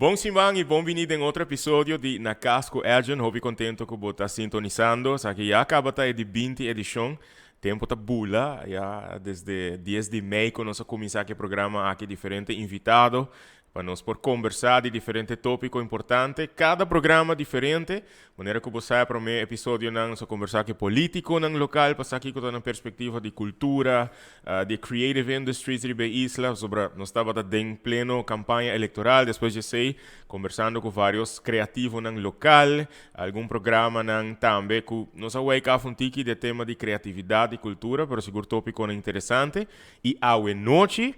Bon siman y bon bini den otro episodio di Na Cas cu Edjean. Hopi contento cu bo ta sintonisando. Esaki ya caba ta e di 20 edicion. Tempo ta bula, ya desde 10 di mei cu nos a cuminsa cu e programa aki diferente invitado pa nos por combersa di diferente topico importante. Cada programa diferente. Manera cu bo sa e prome episodionan nos a combersa cu e politiconan local pa sa kico ta nan perspectiva di cultura, di e creative industries riba e isla, pasobra nos tabata den pleno campaña electoral. Despues di esey combersando cu varios creativonan local, algun programanan tambe cu nos a wake af un tiki di e tema di creatividad y cultura, pero sigur topiconan interesante. Y awe nochi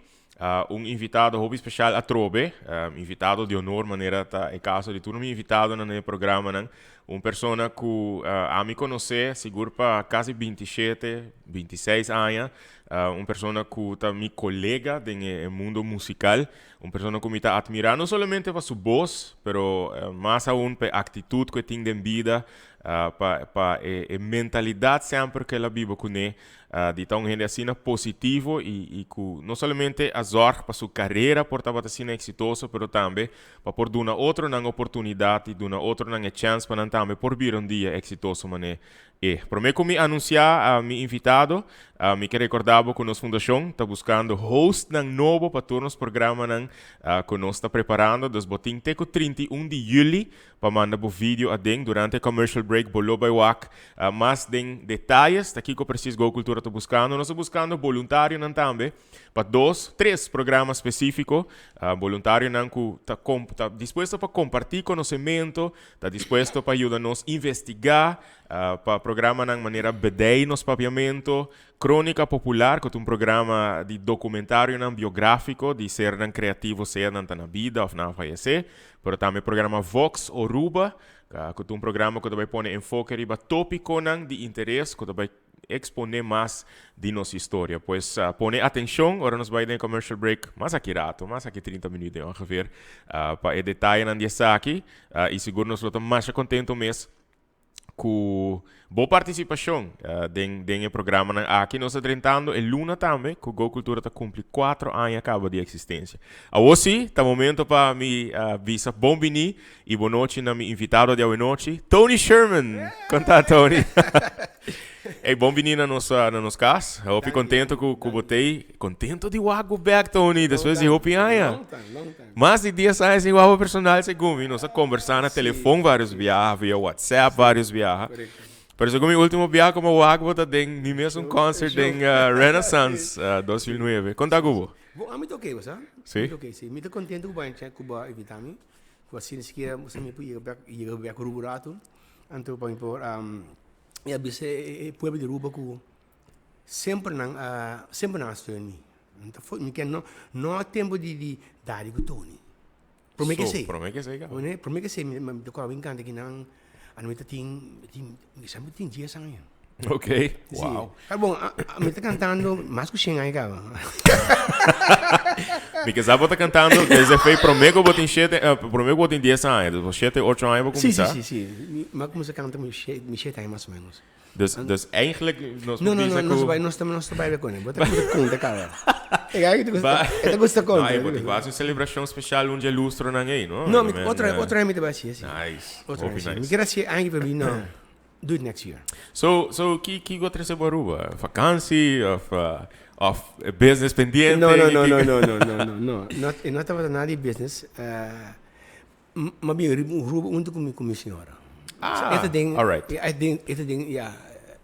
Un invitado hopi special atrobe, invitado di honor manera ta e caso di tur mi invitadonan den e programanan. Un persona cu ami conoce sigur pa casi 27, 26 aña. Un persona cu ta mi colega den e mundo musical. Un persona cu mi ta admira no solamente pa su bos, pero mas aun pa e actitud cu e tin den bida, pa pa e mentalidad semper cu el a biba cune. Di ta un hende asina positivo y y cu no solamente a zorg pa su carera por tabata asina exitoso pero tambe pa por duna otronan oportunidad y duna otronan e chance pa nan tambe por bira un dia exitoso mane e. Prome cu mi anuncia mi invitado mi ke recorda bo cu nos fundacion ta buscando hostnan nobo pa tur nos programanan cu nos ta preparando dus bo tin te cu 31 di juli Pa manda bo video aden durante e commercial break bo lo bai wak mas den detayes ta kiko precies Go Cultura ta buscando. Nos ta buscando boluntarionan tambe pa dos, tres programa specifico. Boluntarionan cu ta ta dispuesto pa comparti conocemento, ta dispuesto pa yuda nos investiga pa programanan manera Bedei Nos Papiamento, Cronica Popular cu ta un programa di documentarionan biografico di sernan creativo sea nan ta na bida of nan a fayece. Pero tambe programa Vox Oruba, ku ta un programa ku ta bai pone enfoke riba tópikonan di interes ku ta bai eksponé mas di nos historia. Pues pone atenshon ora nos bai den commercial break mas aki rato, mas aki 30 minuut den ongeveer, pa e detayenan di esaki. I sigur nos lo ta masha kontento mes Ku bo partisipashon den den e programanan aki nos ta drentando e luna tambe ku Go Cultura ta kumpli kuatro aña kaba di eksistensia. Awor si ta momento pa mi bisa bon bini i bon nochi na mi invitado di awenochi, Tony Sherman! Kon ta Tony? Ey bon bini na nos na nos kas. Hopi kontento ku ku bo t'ey. Kontento di wak bo bek Tony despues di hopi aña. Mas di dies aña sin wak bo personal segun mi. Nos a kombersá na telefon varios biaha, via WhatsApp varios biaha. Pero segun mi ultimo biaha ku mi a wak bo ta den mi mesun concert den Renaissance 2009. Kon ta ku bo? Bon, ami ta oke bo sa. Si? Mi ta oke, si. Mi ta kontento ku bo a invitá mi. Ku asina sikiera mi por yega bek, yega bek Aruba un ratu. Anto pa mi por a bisa e pueblo di Aruba ku semper nan a semper nan a steun mi. Mi ta mi ke no no a tempo di di Daddy ku Tony. Prome ke So, esei. prome ke esei kaba. Prome prome ke esei mi mi ta kòrda mi kanta kinan a mi ta tin mi tin mi sa mi tin dies aña. Ok, Si. wow. Pero bon a a mi ta kantando mas ku shen aña kaba. Mi ke sa bo ta kantando desde fei prome ku bo tin shete prome ku bo tin dies aña, dus bo shete ocho aña bo Si si kuminsá. si si. Mi mi a kuminsá kanta mi mi shete aña mas o menos. Dus, dus eigenlijk nos No, por no, bisa no, nos ku bai, nos ta, nos ta bai con Bo ta gusta conta kaba. E gai te gusta, e ta gusta conta. No, e bo tin ku hasi un selebrashon spesial un dje lustronan ei, no? No, I mi, mean, otro, eh, otro aña mi ta bai hasi, si. Nice. Otro Hopi aña, si. Mi nice. kier hasi aña pero mi no. Do it next year. So, so ki kiko a trese bo Aruba? Vakansi of uh, of business pendiente? No, no, no, Ki- no, no, no, no, no, no. No, e no tabata nada di business. Eh, Ma bin riba un Aruba hunto cu mi cu mi señora. Ah, E ta den, alright. e den, e ta den, ya,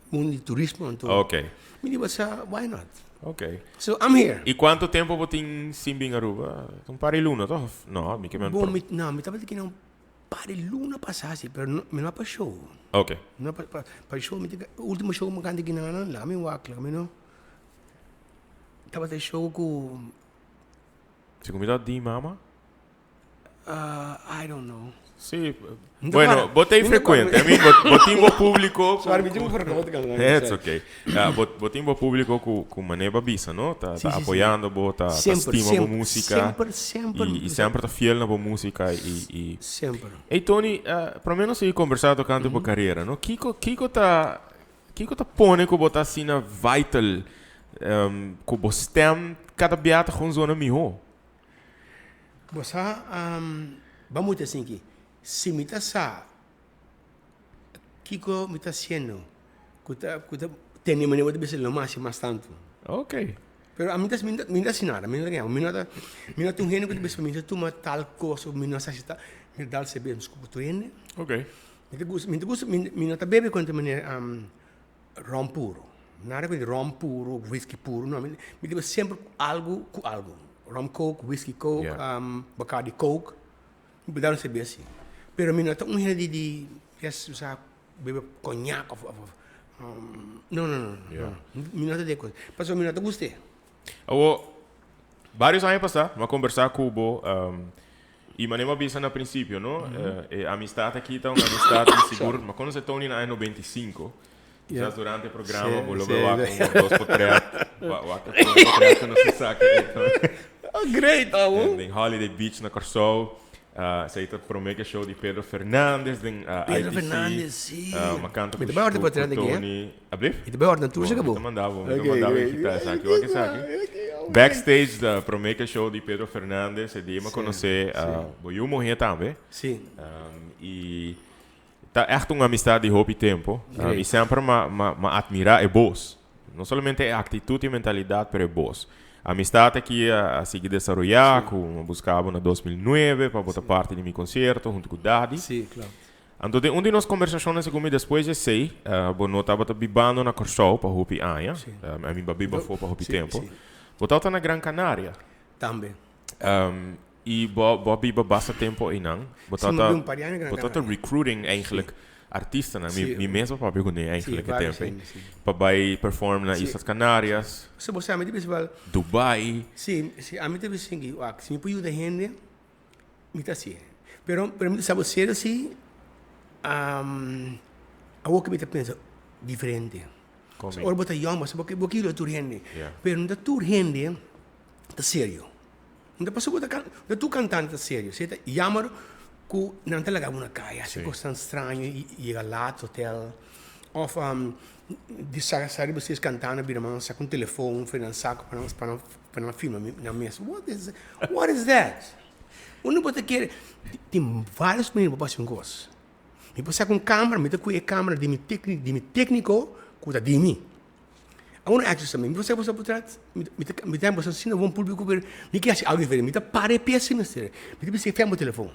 mundo di turismo anto. Ok. Mi di, what's up, why not? Ok. So, I'm here. Y cuanto tempo bo tin sin bin Aruba? Un par di luna toch? Of no, mi ke men Bon, mi, no, mi tabata kina un par di luna pasa si, pero no, mi no a pa show. Ok. Mi no a pa, pa, pa show, mi tin, ultimo show mi canta kina nan, laga mi wak, laga mi no. Tabata e show cu. Si cu mi ta di mama? I don't know. Sí. Bueno, bo ta frecuente. I mean, bo, bo tin bo público. Sorry, mi tin un vergota kan. It's okay. Uh, bo, bo tin bo público ku ku mane ba bisa, no? Ta, Sí, ta sí, sí. apoyando bo, ta, ta Semper, stima bo semper, música. semper, semper. Y, y semper ta fiel na bo música y, y Semper. Hey Tony, uh, prome nos sigui conversa tocante bo carrera, no? Kiko, kiko ta, kiko ta pone ku bo ta asina vital, um, ku bo stem kada bia ta gewoon zona miho? Bo sa, Ban mucha sinki, si mi ta sa kiko mi ta hasiendo ku ta ku ta tene manera bo ta bisa lo mas i mas tantu. Ok. Pero ami ta mi no ta hasi nada, mi no ta mi no ta mi no ta un hende ku ta bisa mi ta tuma tal kos of mi no sa hasi tal, mi ta dal serbes mi skupi tur hende. Ok. Mi ta gusta mi ta gusta mi no ta bebe konta manera Rom puro. Nada cu rom puro, whisky puro, no. Mi ta semper cu algo cu algo. Rom coke, whisky coke, Bacardi coke. Mi por da un serbes si. Pero mi no ta un hende di di yes bo sa bebe cognac of of no no no no. Mi no ta den cos. Pasobra mi no ta gust'e. Awor, varios aña pasá, mi a kombersá ku bo, i manera mi a bisa na prinsipio, no? E amistat aki ta un amistat di sigur, mi a konosé Tony na aña 95, kisas durante e programa bo lo bai wak un of dos potrèt, wak e promé potrèt ku nos a saka ei, Tony. Oh, great, awo! Den Holiday Beach na Kòrsou. Esei ta promé ke show di Pedro Fernandez den ITC. Pedro Fernandez, sí. Mi a kanta Mi ta bai order ku potrèt aki, eh? Tony. Ablief? Mi ta bai order tur Bo, mi kabo. ta manda bo, mi ta manda bo invitá esaki. Wak esaki. Backstage da promé ke show di Pedro Fernandez, e dia mi a konosé bo yu muhé tambe. Sí. I ta ègt un amistad di hopi tempu. I semper m'a m'a m'a atmirá e bos. No solamente e aktitut i mentalidat, pero e bos. Amistad aki a sigui desaroyá ku mi a buska bo na 2009 pa bo ta parti di mi konsierto huntu ku Dadi. Sí, klopt. Anto den un di nos kombersashonnan segun mi despues di esei, bo no tabata bibando na Kòrsou pa hopi aña, I mean bo a biba afó pa hopi tempu. Bo tabata na Gran Canaria. Tambe. I bo bo a biba basta tempu einan. Bo tabata bo tabata recruiting eigenlijk artistanan. Mi mi mes a papia kuné eigenlijk e tempu ei. Pa bai perform na Islas Canarias. So bo sa mi ta bisa bal. Dubai. Si, si ami ta bisa sinki wak si mi por yuda hende mi ta hasié. Pero pero mi ta sa bo serio si awor ke mi ta pensa diferente. Ora bo ta yòn bo sa bo ke yuda tur hende. Pero no ta tur hende ta serio. No ta pasobra bo ta kan, no tur kantante ta serio. Si e ta jammer ku nan ta laga bo na kaya, hasi kosnan straño i yega laat hotel òf di sa sa riba ses kantando bira man saka un telefon for nan sako pa nan pa nan pa nan filma nan mes. What is what is that? Unda bo ta kere tin varios manera bo por hasi un kos. Mi por saka un kamera, mi ta kue e kamera di mi tekni di mi tekniko ku ta di mi. A uno extra mi por sa por tras mi ta mi ta boso asina bon público pero mi ke hasi algo diferente mi ta para e pieza mester mi ta bisa fia bo telefon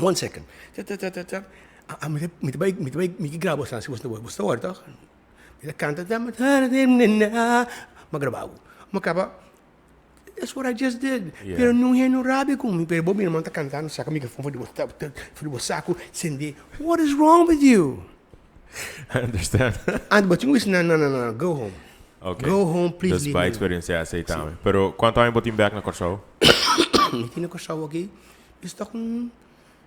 one second ta ta ta ta ta a mi ta mi ta bai mi ta bai mi ke graba boso boso boso ta wòrdu tòg mi ta kanta mi a graba bo mi a kaba that's what I just did pero no hende no rabia ku mi pero bo mi hermano ta kantando saka microfoon for di bo for di bo saku sende what is wrong with you. I understand. And bo tin ku bisa no no no no go home. Okay. Go home please Dus leave bo a me. experiencia esei tambe. Pero kuantu aña bo tin bek na Kòrsou? Mi tin na Kòrsou aki is tok un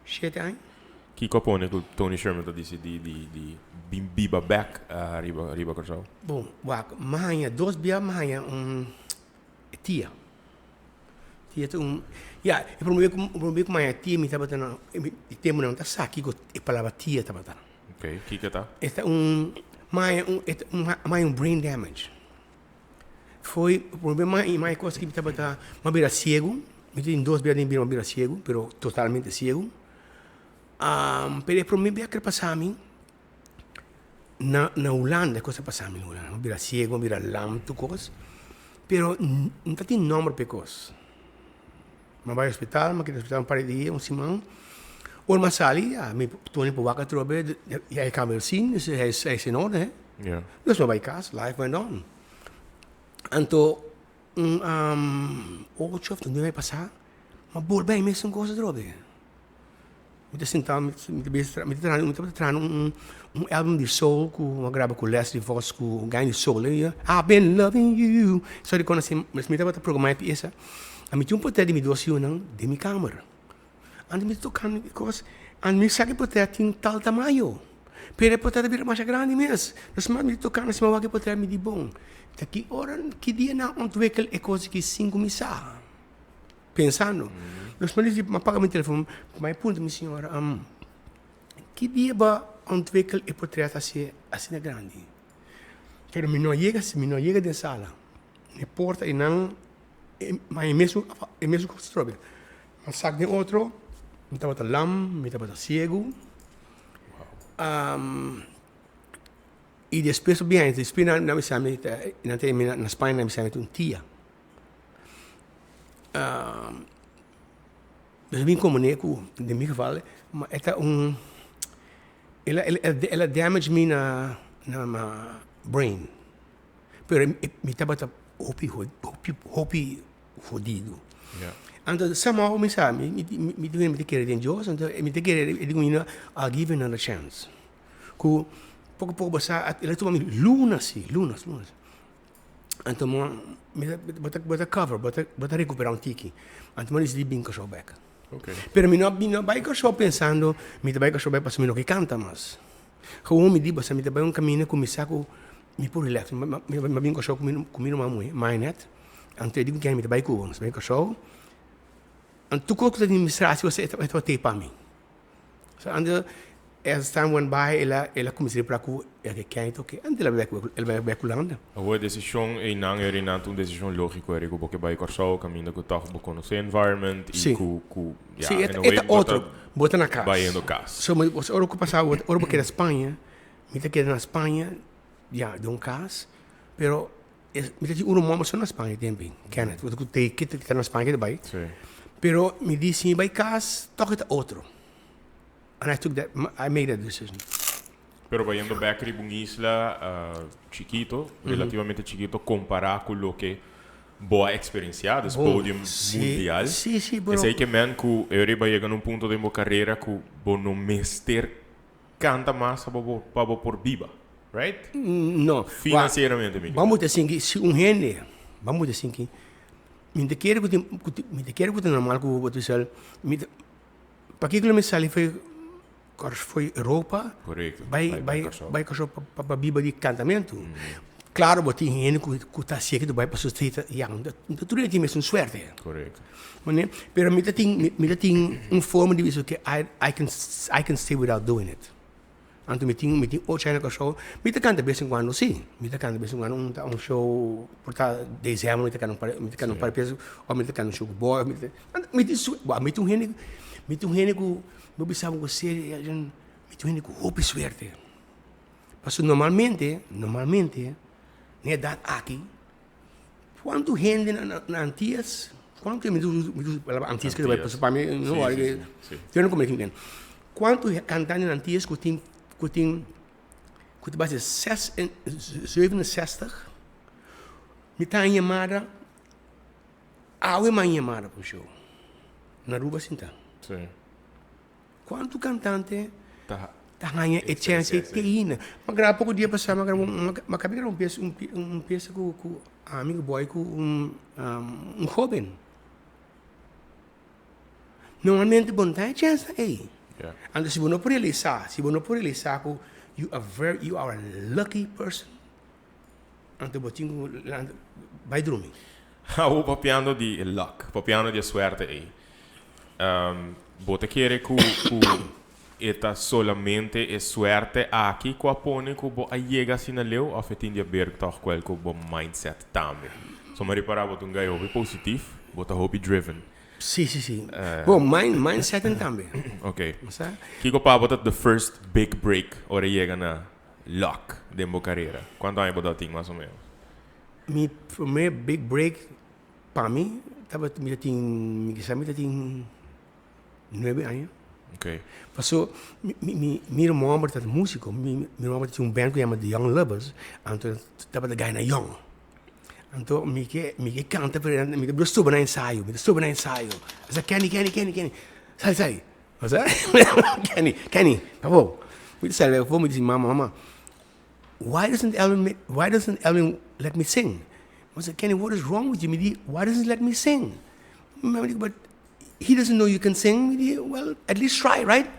shete aña. Kiko a pone ku Tony Sherman ta disidí di di bin biba bek riba riba Kòrsou? Bon, wak, mi haña dos bia mi haña un tia. Tia ta un, ya, e prome ku prome ku mi haña tia mi tabata na e tempunan mi ta sa kiko e palabra tia tabata. Ok, kiko ta? E ta un, mi haña un, e ta un, mi haña un brain damage. Foi prome mi haña kos ku mi tabata, mi a bira siegu, mi tin dos bia den bida mi a bira siegu, pero totalmente siegu. Pero e prome bia ku a pasa mi na na Hulanda e kos a pasa mi na Hulanda, mi a bira siegu, mi a bira lam tur kos, pero no ta tin nomber pa e kos. Mi a bai hospital, mi a keda hospital un par di dia, un siman. Ora mi a sali, ya, mi Tony por wak atrobe, ya e kan wel zien, dus hij is, hij is in orde, hè. Dus mi a bai kas, life went on. Anto un ocho of nuebe pasá, mi a bolbe e mesun kos atrobe. Mi ta sinta, mi ta bisa, mi ta traha, mi tabata traha un un album di soul ku mi a graba ku Leslie Vos ku un gang di soul I've been loving you. So di kono si mi tabata programa e piesa, a mi tin un potrèt di mi dos yunan den mi kamer. Anto mi ta tokando e kos, anto mi sa ku e potrèt tin tal tamaño, pero e potrèt a bira masha grandi mes. Nos mas mi ta tokando asina mi a wak e potrèt mi di bon, ta ki ora, ki dia nan a ontwikkel e kos aki sin ku mi sa? Pensando. Nos manda di m'a paga mi telefon, m'a puntra mi señora, ki dia bo a ontwikkel e potret asi asina grandi? Pero mi no a yega, mi no a yega den sala. Mi porta einan, ma e mesun, e mesun kos atrobe. M'a sak den otro. Mi tabata lam, mi tabata ciego. Y despues bien, despues nan nan bisa mi, nan ta mi na Spaña nan bisa mi ta un tia. Dus mi komponé ku den mi geval, ma e ta un, el a el a damage mi na na brain. Pero mi tabata hopi hopi hopi hodido. Anto somehow mi sa, mi mi ta kere den Dios, anto mi ta kere, e di ku mi, I'll give you another chance. Ku poko poko bo sa, el a tuma mi lunas si, lunas, lunas. Anto mi bo ta bo ta cover, bo ta bo ta recupera un tiki. Anto mi a disidi bin Kòrsou bek. Pero mi no mi no bai Kòrsou pensando mi ta bai Kòrsou bek pasobra mi no ke kanta mas. Gewoon mi di bo sa mi ta bai un kaminda ku mi sa ku mi por relax. Mi a bin Kòrsou ku mi ku mi ruman muhé, Mainet. Anto e di ku mi ta bai ku bo, nos bai Kòrsou. Anto tur kos ku ta administratie e tabata tei pa mi. So anto as time went by el a el a cuminsa repara cu el ke ken ta oke anto el a bai el a bai Hulanda. Awor e decision einan e rinan ta un decision logico eri cu bo ke bai Corsou caminda cu toch bo conoce environment y cu cu ya in a way bo ta bo ta na cas bayendo cas. So ora cu pasa ora bo keda Spaña mi ta keda na Spaña ya den un cas pero mi ta tin un ruman so na Spaña tempo Kenneth ku ta na Spaña ke ta bai pero mi di si mi bai cas toch e ta otro and I took that I made that decision. Pero bayendo bek riba un isla chikito, relativamente chikito compara cu loke bo a experiencia, dus podium mundial. Esey ke men cu e riba yega na un punto den bo carera cu bo no mester canta mas pa bo pa bo por biba, right? No. Financieramente mi. Bamos ta sinki si un hende, bamos ta sinki, mi ta kere ku tin ku tin mi ta kere ku ta normal ku bo ta bisa mi ta pakiko lo mi sali fo'i fo'i Europa Korekto. bai bai bai Kòrsou pa pa biba di kantamentu. Klaro bo tin hende ku ku ta hasié ku ta bai pasobra ta ya no ta tur hende tin mesun suerte. Korekto. Mane? Pero mi ta tin, mi ta tin un forma di bisa ke I, I can, I can stay without doing it. Anto mi tin, mi tin ocho aña na Kòrsou, mi ta kanta bes en kuando si, mi ta kanta bes en kuando un ta un show por ta desèmber mi ta kanta un par, mi ta kanta un par pies òf mi ta kanta un show ku boy mi ta, mi tin su, bo mi ta un hende, mi ta un hende ku bo bisa bo ku serio mi ta un hende ku hopi suerte. Pasobra normalmente, normalmente na e edat aki Cuanto hende na na Antillas, cuanto mi usa palabra Antillas que pasobra pa mi no wòrdu yo no comprende bien. Cuanto cantante na Antillas cu tin cu tin cu ta base ses en 67 mi ta haña yamada awe mi haña yamada pa un show na Aruba sinta. Cuanto cantante ta haña e chance ei te ainda? Mi a graba poco dia pasa, mi a graba un, mi a caba di graba un pieza, un pieza cu cu ami cu boy cu un un hoben. Normalmente bo no ta haña e chance ei. Anto si bo no por realisa, si bo no por realisa cu you are very, you are a lucky person, anto bo tin cu bai drumi. Awor papiando di e luck, papiando di e suerte ei. Bo ta kere ku ku e ta solamente e suerte aki ku a pone ku bo a yega asina leu òf e tin di aber tòg ku el ku bo mindset tambe? So mi a ripará bo ta un guy hopi positif, bo ta hopi driven. Sí, sí, sí. Bo mind mindset tambe. Ok. Kiko pa bo ta the first big break ora e yega na luck den bo karera? Kuantu aña bo ta tin mas o menos? Mi promé big break Pa mi tabata mi ta tin mi kisa mi ta tin nuebe aña. Okay. Paso mi mi mi mi ruman homber tabata musico mi mi ruman homber tin un band ku yama The Young Lovers anto tabata gana young anto mi ke mi ke kanta pero mi ta suba na ensayo mi ta suba na ensayo mi sa Kenny Kenny Kenny Kenny sali sali Kenny Kenny pafó mi ta sali pafó mi di mama mama Why doesn't Elwin why doesn't Elwin let me sing? Mi sa, Kenny, what is wrong with you? Mi di, why doesn't he let me sing? Mi mama di, but he doesn't know you can sing. Mi di, well, at least try, right?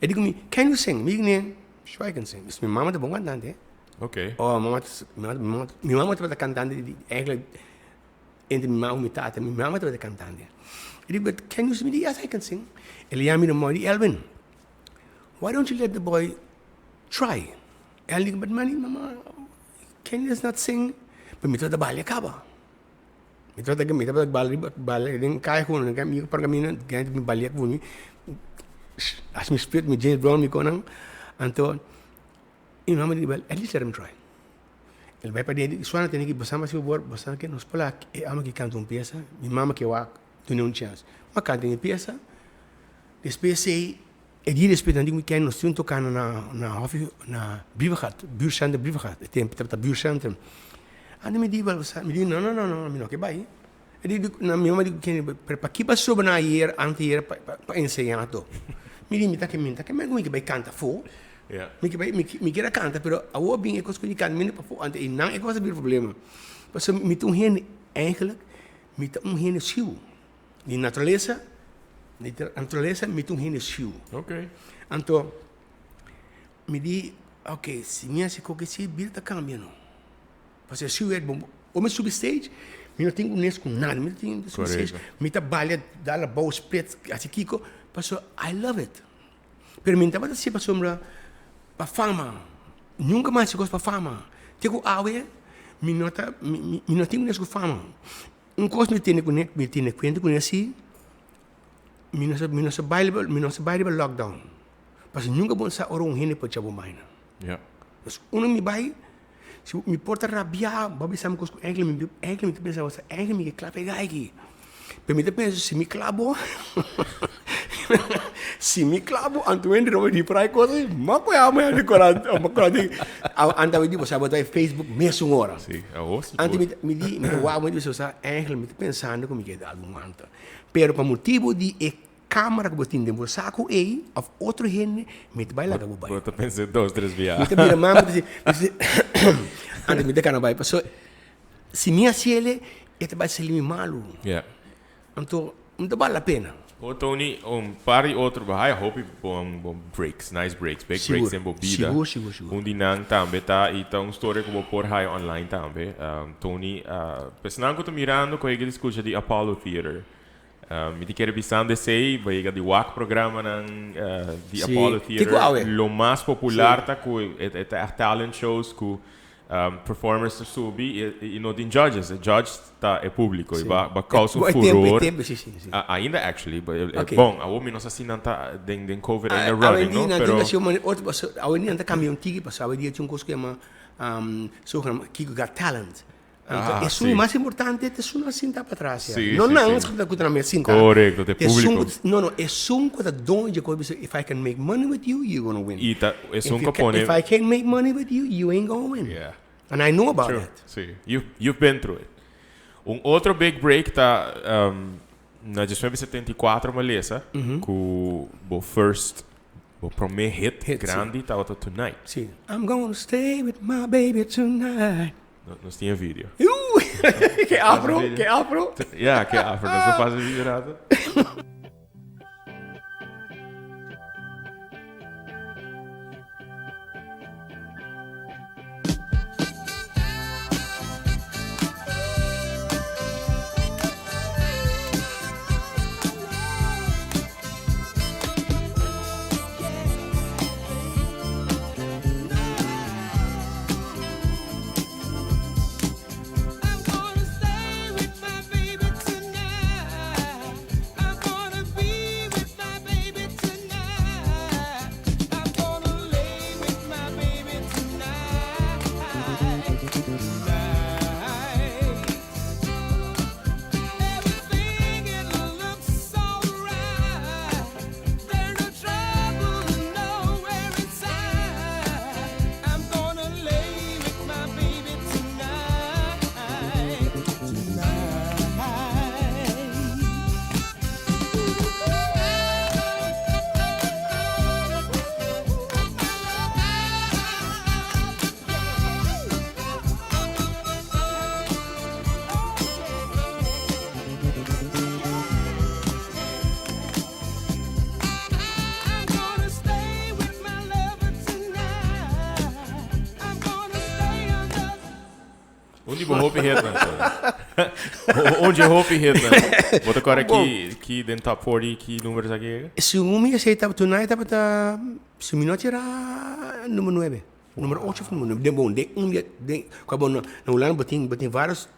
E di ku mi, can you sing? Mi di, nee, sure I can sing. Dus mi mama ta bon kantante. Okay. Oh, mama, mi mama, mi mama tabata kantante, di, eigenlijk, entre mi mama ku mi tata, mi mama tabata kantante. E di, but can you sing? Mi di, yes, I can sing. El a yama mi na di, Elwin, why don't you let the boy try? El di, but mami, mama, Kenny does not sing. Pero mi tabata balia kaba. Mi tabata mi tabata bala riba bala den kaya ku mi mi para kaminda gente mi balia ku mi hasi mi split mi James Brown mi konan anto mi mama di at least let him try. El bai paden di suana tene ki bosan basi por bosan ke nos por laga e amo ki kanta un piesa mi mama ke wak duna un chance mi a kanta mi piesa despues ei E dia despues nan di mi ken nos tin un tokando na na hofi na Brievengat, buurtcentrum Brievengat, e tempo tabata buurtcentrum. Anto mi di bal mi di no no no no mi no ke bai. E di na mi mama di ku ken pero paki bo a soba nan ayer anteayer pa pa enseña to. Mi di mi ta ke mi ta ke men ku mi ke bai kanta afo. Mi ke bai mi kier a kanta pero awor a bin e kos ku mi kanta mi no pafo anto einan e kos a bira problema. Pasobra mi ta un hende eigenlijk mi ta un hende schuw. Di naturalesa, di naturalesa mi ta un hende schuw. Ok. Anto mi di, ok, si mi hasi koke si bida ta kambia no. Pasobra schuw e bon, ora mi subi stage, mi no tin ku nes ku nada, mi no tin subi stage, mi ta balia, dal abou, split, hasi kiko, pasobra I love it. Pero mi no tabata hasi pasobra pa fama, nunka mi a hasi kos pa fama. Te ku awe mi no ta, mi no tin ku nes ku fama. Un kos mi tene kuné, mi tene kuenta kuné si, mi no sa, mi no sa bai riba, mi no sa bai riba lockdown. Pasobra nunka bo no sa ora un hende por echa bo baina. Ja. Dus unda mi bai, si mi por ta rabiá, bo a bisa mi kos ku enkele mi, enkele mi ta pensa, enkele mi ke klap e gai aki. Pero mi ta pensa, si mi klap bo, si mi klap bo, anto hende lo bini por ai kos ei, ma ku e amo ya di korant, ma ku di, anto mi di bo sa bo ta Facebook mesun ora. Si, awor si Anto mi mi di, mi ta wak mi di sa eigenlijk mi ta pensando ku mi ke dal un manta. Pero pa motibu di e kamera ku bo tin den bo saku ei, òf otro hende, mi ta bai laga bo bai. Bo ta pensa dos, tres biaha. Mi ta bira man, mi ta si, anto mi ta kana bai, pasobra Si mi hasi el, e ta bai sali mi malu. Yeah. Anto, no ta bal la pena. Bo Tony, un par di otro, bo haya hopi bon, bon breaks, nice breaks, big breaks den bo bida. Sigur, sigur, sigur. Un di nan tambe ta, y ta un storia cu bo por haya online tambe. Tony, personan cu ta mirando cu a yega di scucha di Apollo Theater. Mi ta kere bisando esey, bo a yega di wak programanan di Apollo Theater. Kiko awe? Lo mas popular ta cu e ta echt talent shows cu Performers ta subi y no tin judges. E judge ta e publico y ba ba causa un furor. Ainda actually. Bon, awor mi no sa si nan ta den den covid ainda running no, pero. Awendia nan ta cambia un tiki pasobra awendia tin un cos cu yama zogenaamd Kiko Got Talent. Ah, Esun si. mas importante ta esun a sinta patras ya. Si, No si, nan si. ku ta na mes sinta. Korekto, ta e Esun públiko. ku, no, no, esun ku ta doño dje kos bisa if I can make money with you, you gonna win. I ta esun If ku you a ca- pone. If I can't make money with you, you ain't gonna win. Yeah. And I know about True, that. si. You've, you've been through it. Un otro big break ta um, na 1974 mi a lesa ku bo first, bo promé hit, Hit, si. grandi tabata Tonight. Si. I'm gonna stay with my baby tonight. Nos tin e video. Ke afro, ke afro. Ja, ke afro. Nos no pasa video rato. Un di bo hopi hitnan. Un di hopi hitnan. Bo ta kòrda ki ki den top 40 ki numero esaki yega? Segun mi esei tabata Tonight tabata si mi no ta era numero nuebe. Numero ocho of numero nuebe. Den bon den un dia den kua bo na Hulanda bo tin bo tin varios.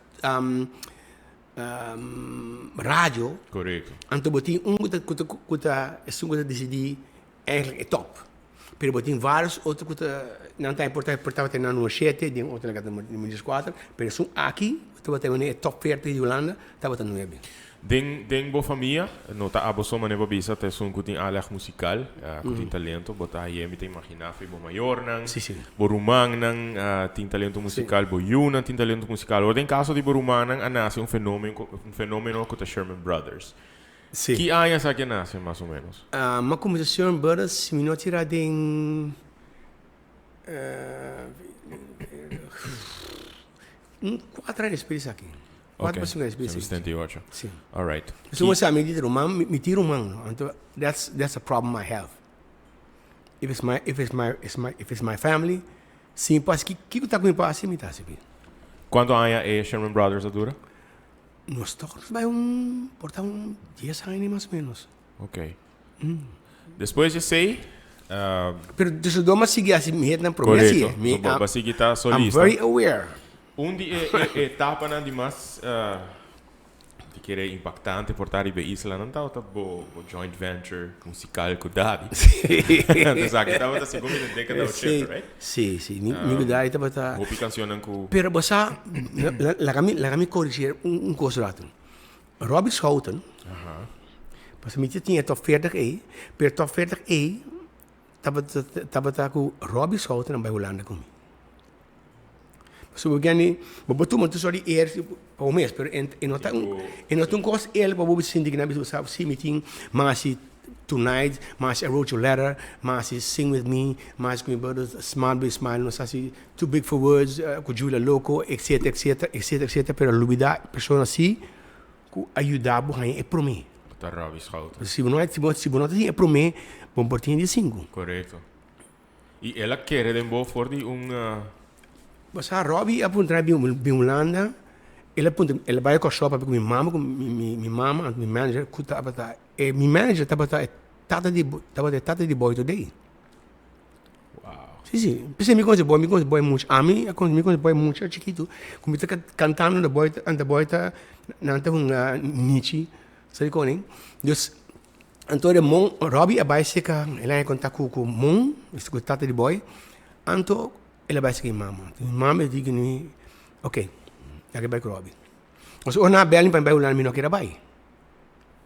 Radio. Korekto. Anto bo tin un ku ta ku ta ku ta esun ku ta disidí eigenlijk e top. Pero bo tin vários otro ku ta nan ta por ta por tabata na numero shete, den otro nan ta numero dieskuater, pero esun aki ku tabata e top veertig di Hulanda tabata nuebe. Den den bo famia no ta abo so manera bo bisa ta esun ku tin aleg musikal, ku tin talento. Bo ta haye mi ta imaginá fe bo mayornan, bo rumannan tin talento musikal, bo yunan tin talento musikal. Ora den kaso di bo rumannan a nase un fenomen un fenomeno ku ta Sherman Brothers. Ki aña esaki a nase mas o menos? Mi a kuminsá Sherman Brothers si mi no tira den un kuater aña despues di esaki. Ok, 78. Si. Alright. So bo sa mi di ruman, mi tin ruman no, anto that's that's a problem I have. If it's my if it's my it's my if it's my family, si mi por hasi kiko ta ku mi por hasi mi ta hasi bi. Kuantu aña e Sherman Brothers a dura? Nos tok nos bai un por ta un dies aña mas o menos. Ok. Despues di esei, Pero Dusseldorp a sigui hasi mi hetnan prome hasi. Korekto. So bo a sigui ta solista. I'm very aware. Un di e etapanan di mas di kere impaktante por ta riba e islanan tabata bo joint venture musikal ku Daddy. Entonces aki tabata segun mi den dekada ochenta, right? Si, si. Mi ku Daddy tabata. Hopi kansionnan ku. Pero bo sa, laga mi laga mi korigir un kos rato. Robbie Schouten, pasobra mi tin e top veertig ei, pero e top veertig ei tabata tabata ku Robbie Schouten a bai Hulanda ku mi. Pasobra bo kende, bo por tuma tur sort di eer pa bo mes, pero e no ta un, e no ta un kos el pa bo sinti ku nan bisa bo sa, si mi tin mas di Tonight, mas I Wrote Your Letter, mas Sing With Me, mas ku mi brother Smile Baby Smile, nos hasi Too Big For Words ku Julia Loco, etcetera, etcetera, etcetera, etcetera, pero lubida persona si ku a yuda bo haña e promé. Ta Robbie Schouten. Si bo no, si bo no ta tin e promé, bo no por tin e di sinku. Korekto. I el a kere den bo for di un. Bo sa Robbie a puntra bin bin Hulanda, el a puntra el a bai Kòrsou papia ku mi mama ku mi mi mama anto mi manager ku tabata e mi manager tabata e tata di tabata e tata di Boy Today. Wow. Si si, p'esei mi konosi Boy, mi konosi Boy mucha, ami a konosi mi konosi Boy mucha chikitu ku mi ta kantando na Boy anto Boy ta nan ta hunga nichi sa di koning dus. Anto de Mon, Robbie a bai seka, el a haña kontak ku ku Mon, ku tata di Boy, anto el a bai seka mi mama. Mi mama di ku mi, ok, laga bai ku Robbie. Pasobra ora nan a bel mi pa mi bai Hulanda, mi no kere bai.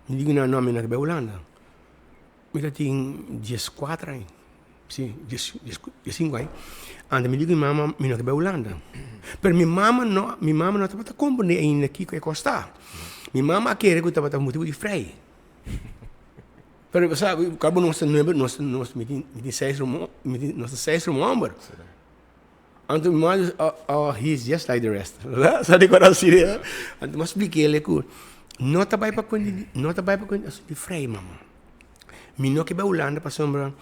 Mi di ku nan, no, mi no ke bai Hulanda. Mi ta tin dieskuater aña, si, dies diesinku aña. Anto mi di ku mi mama, mi no ke bai Hulanda. Pero mi mama no, mi mama no tabata komprende ainda kiko e kos ta. Mi mama a kere ku tabata motibu di frei. Pero bo sa, kaba nos ta nuebe, nos nos mi tin mi tin seis ruman, mi tin nos ta seis ruman homber. Anto mi mama dice, oh, oh, he is just like the rest. Sa di kora así, eh? Anto mi a splik'é ku no ta bai pa kuenta di, no ta bai pa kuenta di frei, mama. Mi no ke bai Hulanda pasobra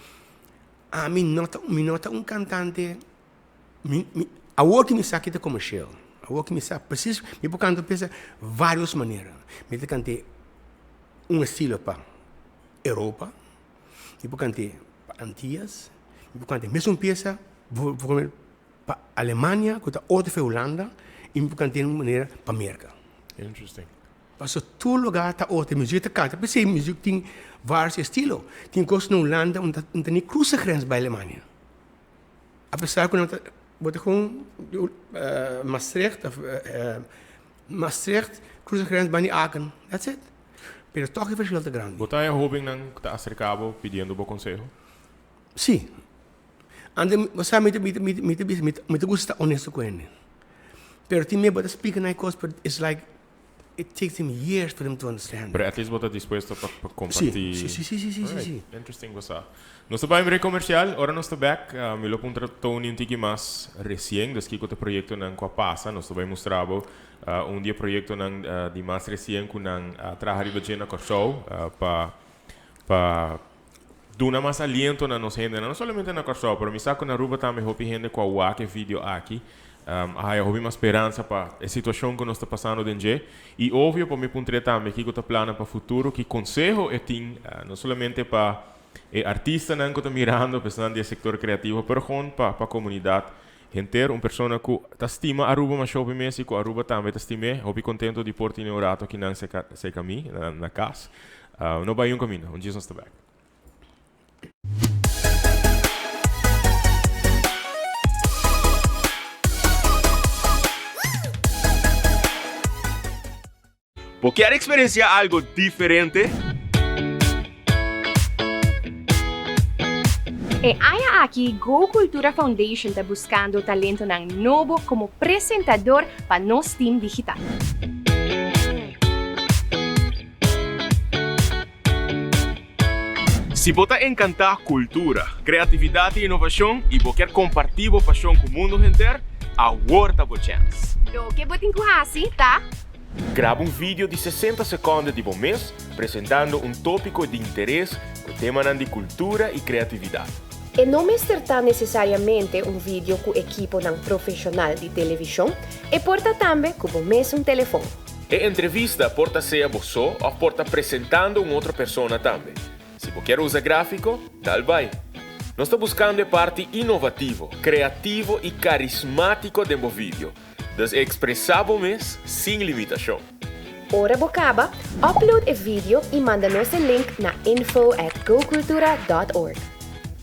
ami no ta, mi no ta un kantante, mi, mi, awor ku mi sa ki ta komershel, awor ku mi sa presis, mi por kanta piesa varios manera. Mi ta kant'é un estilo pa Europa, mi por kant'é pa Antias, mi por kant'é mesun piesa pa Alemania ku ta otro fe Hulanda i mi por kant'é un manera pa Merka. Interesting. Pasobra tur lugar ta otro, e muzik ta kanta, p'esei muzik tin varios estilo. Tin kos na Hulanda un ta ni krusa grens bai Alemania. Apesar ku nan ta bo ta kon Maastricht of Maastricht krusa grens bai ni Aken, that's it. Pero tòg e verschil ta grandi. Bo ta haña hóbennan ku ta aserká bo pidiendo bo konseho? Sí. Antes bo sa mi ta mi ta mi ta bisa mi ta gusta ta honesto ku hende. Pero tin mei bo ta splika nan e kos pero it's like it takes them years for them to understand. Pero at least bo ta dispuesto pa pa comparti. Si, si, si, si, si, si, si. Interesting bo sa. Nos ta bai un break comercial, ora nos ta back mi lo puntra Tony un tiki mas recien, dus kico ta proyectonan cu a pasa. Nos ta bai mustra bo un di e proyectonan di mas recien cu nan a traha riba dje na Corsou pa pa duna mas aliento na nos hendenan, no solamente na Kòrsou, pero mi sa ku na Aruba tambe hopi hende ku a wak e video aki a haya hopi mas speransa pa e situashon ku nos ta pasando den dje. I obvio pa mi puntr'é tambe kiko ta plannan pa futuro, ki konseho e tin, no solamente pa e artistanan ku ta mirando, pa esnan di e sektor kreativo, pero gewoon pa pa komunidat. Henter un persona cu ta stima Aruba masha hopi mes y cu Aruba tambe ta stim'é. Hopi contento di por tine un rato akinan cerca cerca mi na na cas. No bay un caminda, un djis nos ta bek. Bo kier experiencia algo diferente? E aña aki Go Cultura Foundation ta buscando talentonan nobo como presentador pa nos team digital. Si bo ta encanta cultura, creatividad y innovacion y bo kier comparti bo pasion cu mundo henter, awor ta bo chance! Loke bo tin cu haci ta. Graba un video di 60 seconde di bo mes presentando un topico di interes cu temanan di cultura y creatividad. E no mester ta necesariamente un video cu ekiponan profesional di television, e por ta tambe cu bo mesun telefon. E entrevista por ta sea bo so of por ta presentando un otro persona tambe. Si bo kier usa grafico, dal bai. Nos ta buscando e parti innovativo, creativo y carismatico den bo video. Dus expresa bo mes sin limitacion. Ora bo caba, upload e video y manda nos e link na info at gocultura dot org.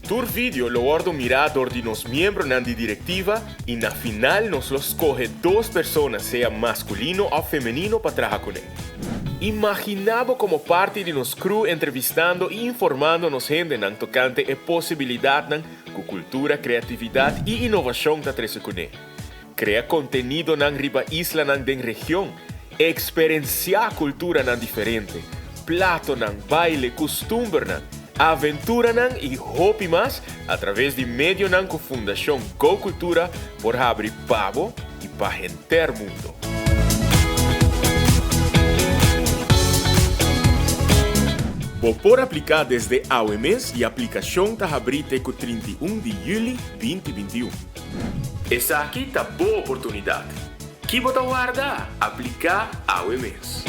Tur video lo wordo mira dor di nos miembronan di directiva y na final nos lo scoge dos persona sea masculino of femenino pa traha cune. Imagina bo como parti di nos crew entrevistando y informando nos hendenan tocante e posibilidadnan cu cultura, creatividad y innovacion ta trece cune. Krea kontenidonan riba islanan den region, eksperensiá kulturanan diferente, platonan, baile, kustumbernan, aventuranan i hopi mas atraves di medionan ku Fundashon Go Kultura por habri pa bo i pa henter mundo. Bo por apliká desde awe mes i aplikashon ta habrí te ku 31 di yüli 2021. Esaki ta bo oportunidat. Ki bo ta warda? Apliká awe mes!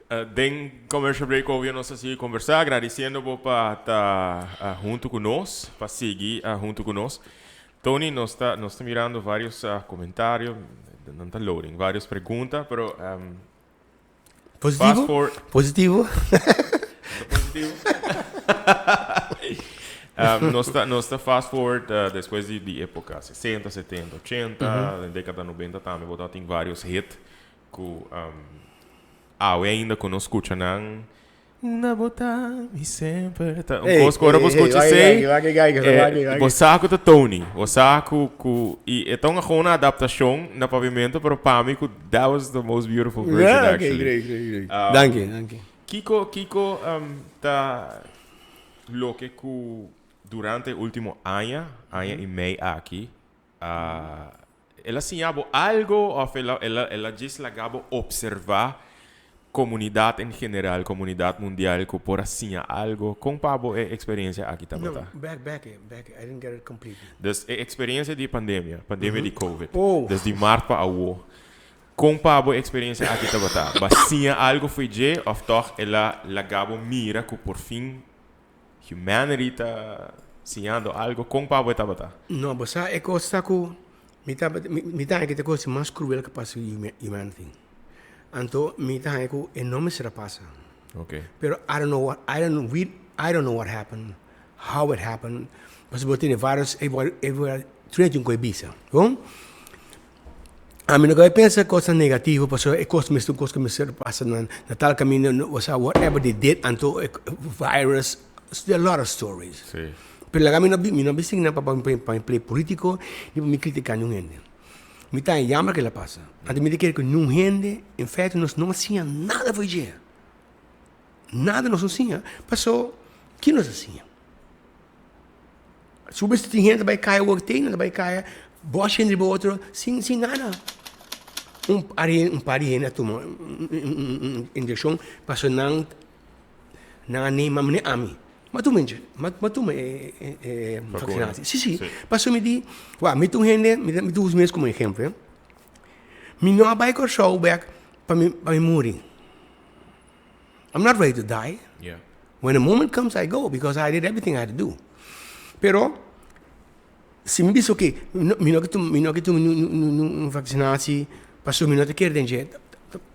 Den commercial break obvio nos a sigui conversa, agradeciendo bo pa ta hunto cu nos, pa sigui hunto cu nos. Tony, nos ta nos ta mirando varios comentario, nan ta loading, varios pregunta, pero Positivo? Fast forward. Positivo? Positivo? Nos ta nos ta fast forward despues di di epoca 60, 70, 80, den decada 90 tambe bo ta tin varios hit Ku awe ainda ku nos skucha nan Unda bo ta mi semper ta un kos ku ora bo skucha esei bo sa ku ta Tony bo sa ku ku i e ta un gewoon un adaptashon na papiamento pero pa mi ku that was the most beautiful version actually. Danki danki. Kiko kiko ta loke ku durante e ultimo aña aña i mei aki a El a siña bo algo of el a el a el a djis laga bo observa comunidad en general, comunidad mundial cu por a siña algo? Con pa bo e experiencia aki tabata? No, back back e, back e, I didn't get it completely. Dus e experiencia di pandemia, pandemia di covid, dus di maart pa awo, con pa bo e experiencia aki tabata? Bo a siña algo fo'i dje of toch el a laga bo mira cu por fin Humanity ta siñando algo kon pa bo e tabata? No, bo sa e kos ta ku mi ta mi ta haña ku ta kos mas kruel ku pasa ku humanity. Anto mi ta haña ku e no mester a pasa. Okay. Pero I don't know what I don't we I don't know what happen, how it happen. Pasobra bo tene varios e tur tin ku e bisa, bon? Ami no ke pensa kosnan negativo pasobra e kos mester un kos ku mester pasa na tal kaminda osea whatever they did anto e virus there are lot of stories. Sí. Pero laga mi no mi no bisa nan pa mi play politico ni pa mi critica niun hende. Mi ta jammer kila pasa. Anto mi ta kere ku niun hende en feite nos no a siña nada for dje. Nada nos no siña paso ki nos a siña? Su bes tin hende ta bai kaya wak te, nan ta bai kaya bòsha hende riba otro sin sin nada. Un par di un par di hende a tuma un inyekshon pasobra nan nan a nema mane ami. Mi a tuma mi a tuma e e vaksinasi. Si si pasobra mi di wak mi ta un hende mi ta usa mi mes komo ehempel. Mi no a bai Kòrsou bèk pa mi pa mi muri. I'm not ready to die. Yeah. When the moment comes, I go because I did everything I had to do. Pero, si mi bisa, okay, mi no ke tuma, mi no ke tuma un vaccinatie, pasobra mi no ta kere den dje,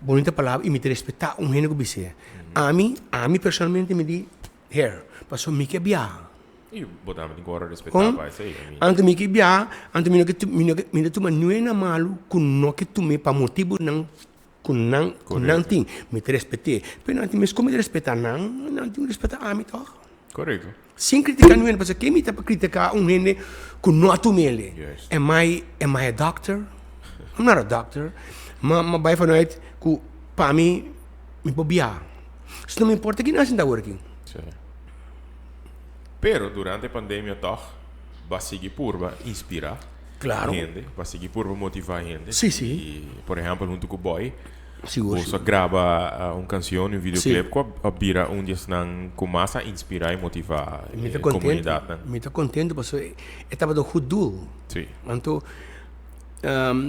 bonita palabra y mi ta respeta un hende ku bis'é. Ami, ami personalmente mi di, here, pasobra mi ke biaha. Y bo tambe tin ku ora respeta pa esei, I mean. Anto mi ke biaha, anto mi no ke, mi no ke, mi no tuma niun hende malu ku no ke tum'é pa motibunan Ku nan, ku nan tin, mi ta respet'é. Pero nan tin mes ku mi ta respetá nan, nan tin ku respetá ami tòg. Korekto. Sin kritiká niun hende, pasobra ke mi ta pa kritiká un hende ku no a tuma el? Am I, am I a doctor? I'm not a doctor. Ma, ma bai vanuit ku pa mi, mi por biaha. So no me importa ki nan sinta awor aki. Sí. Pero durante e pandemia tòg, bo a sigui purba inspirá. Claro. Hende, pa sigui purba motiva hende. Sí, sí. Y, por ehempel, hunto cu Boy, Sigur, boso a sigur. graba un cancion, un videoclip Sí. cu a bira un di esnan cu mas a inspira y motiva Mi ta e contento, comunidadnan. mi ta contento pasobra e tabata un goed doel. Sí. Anto,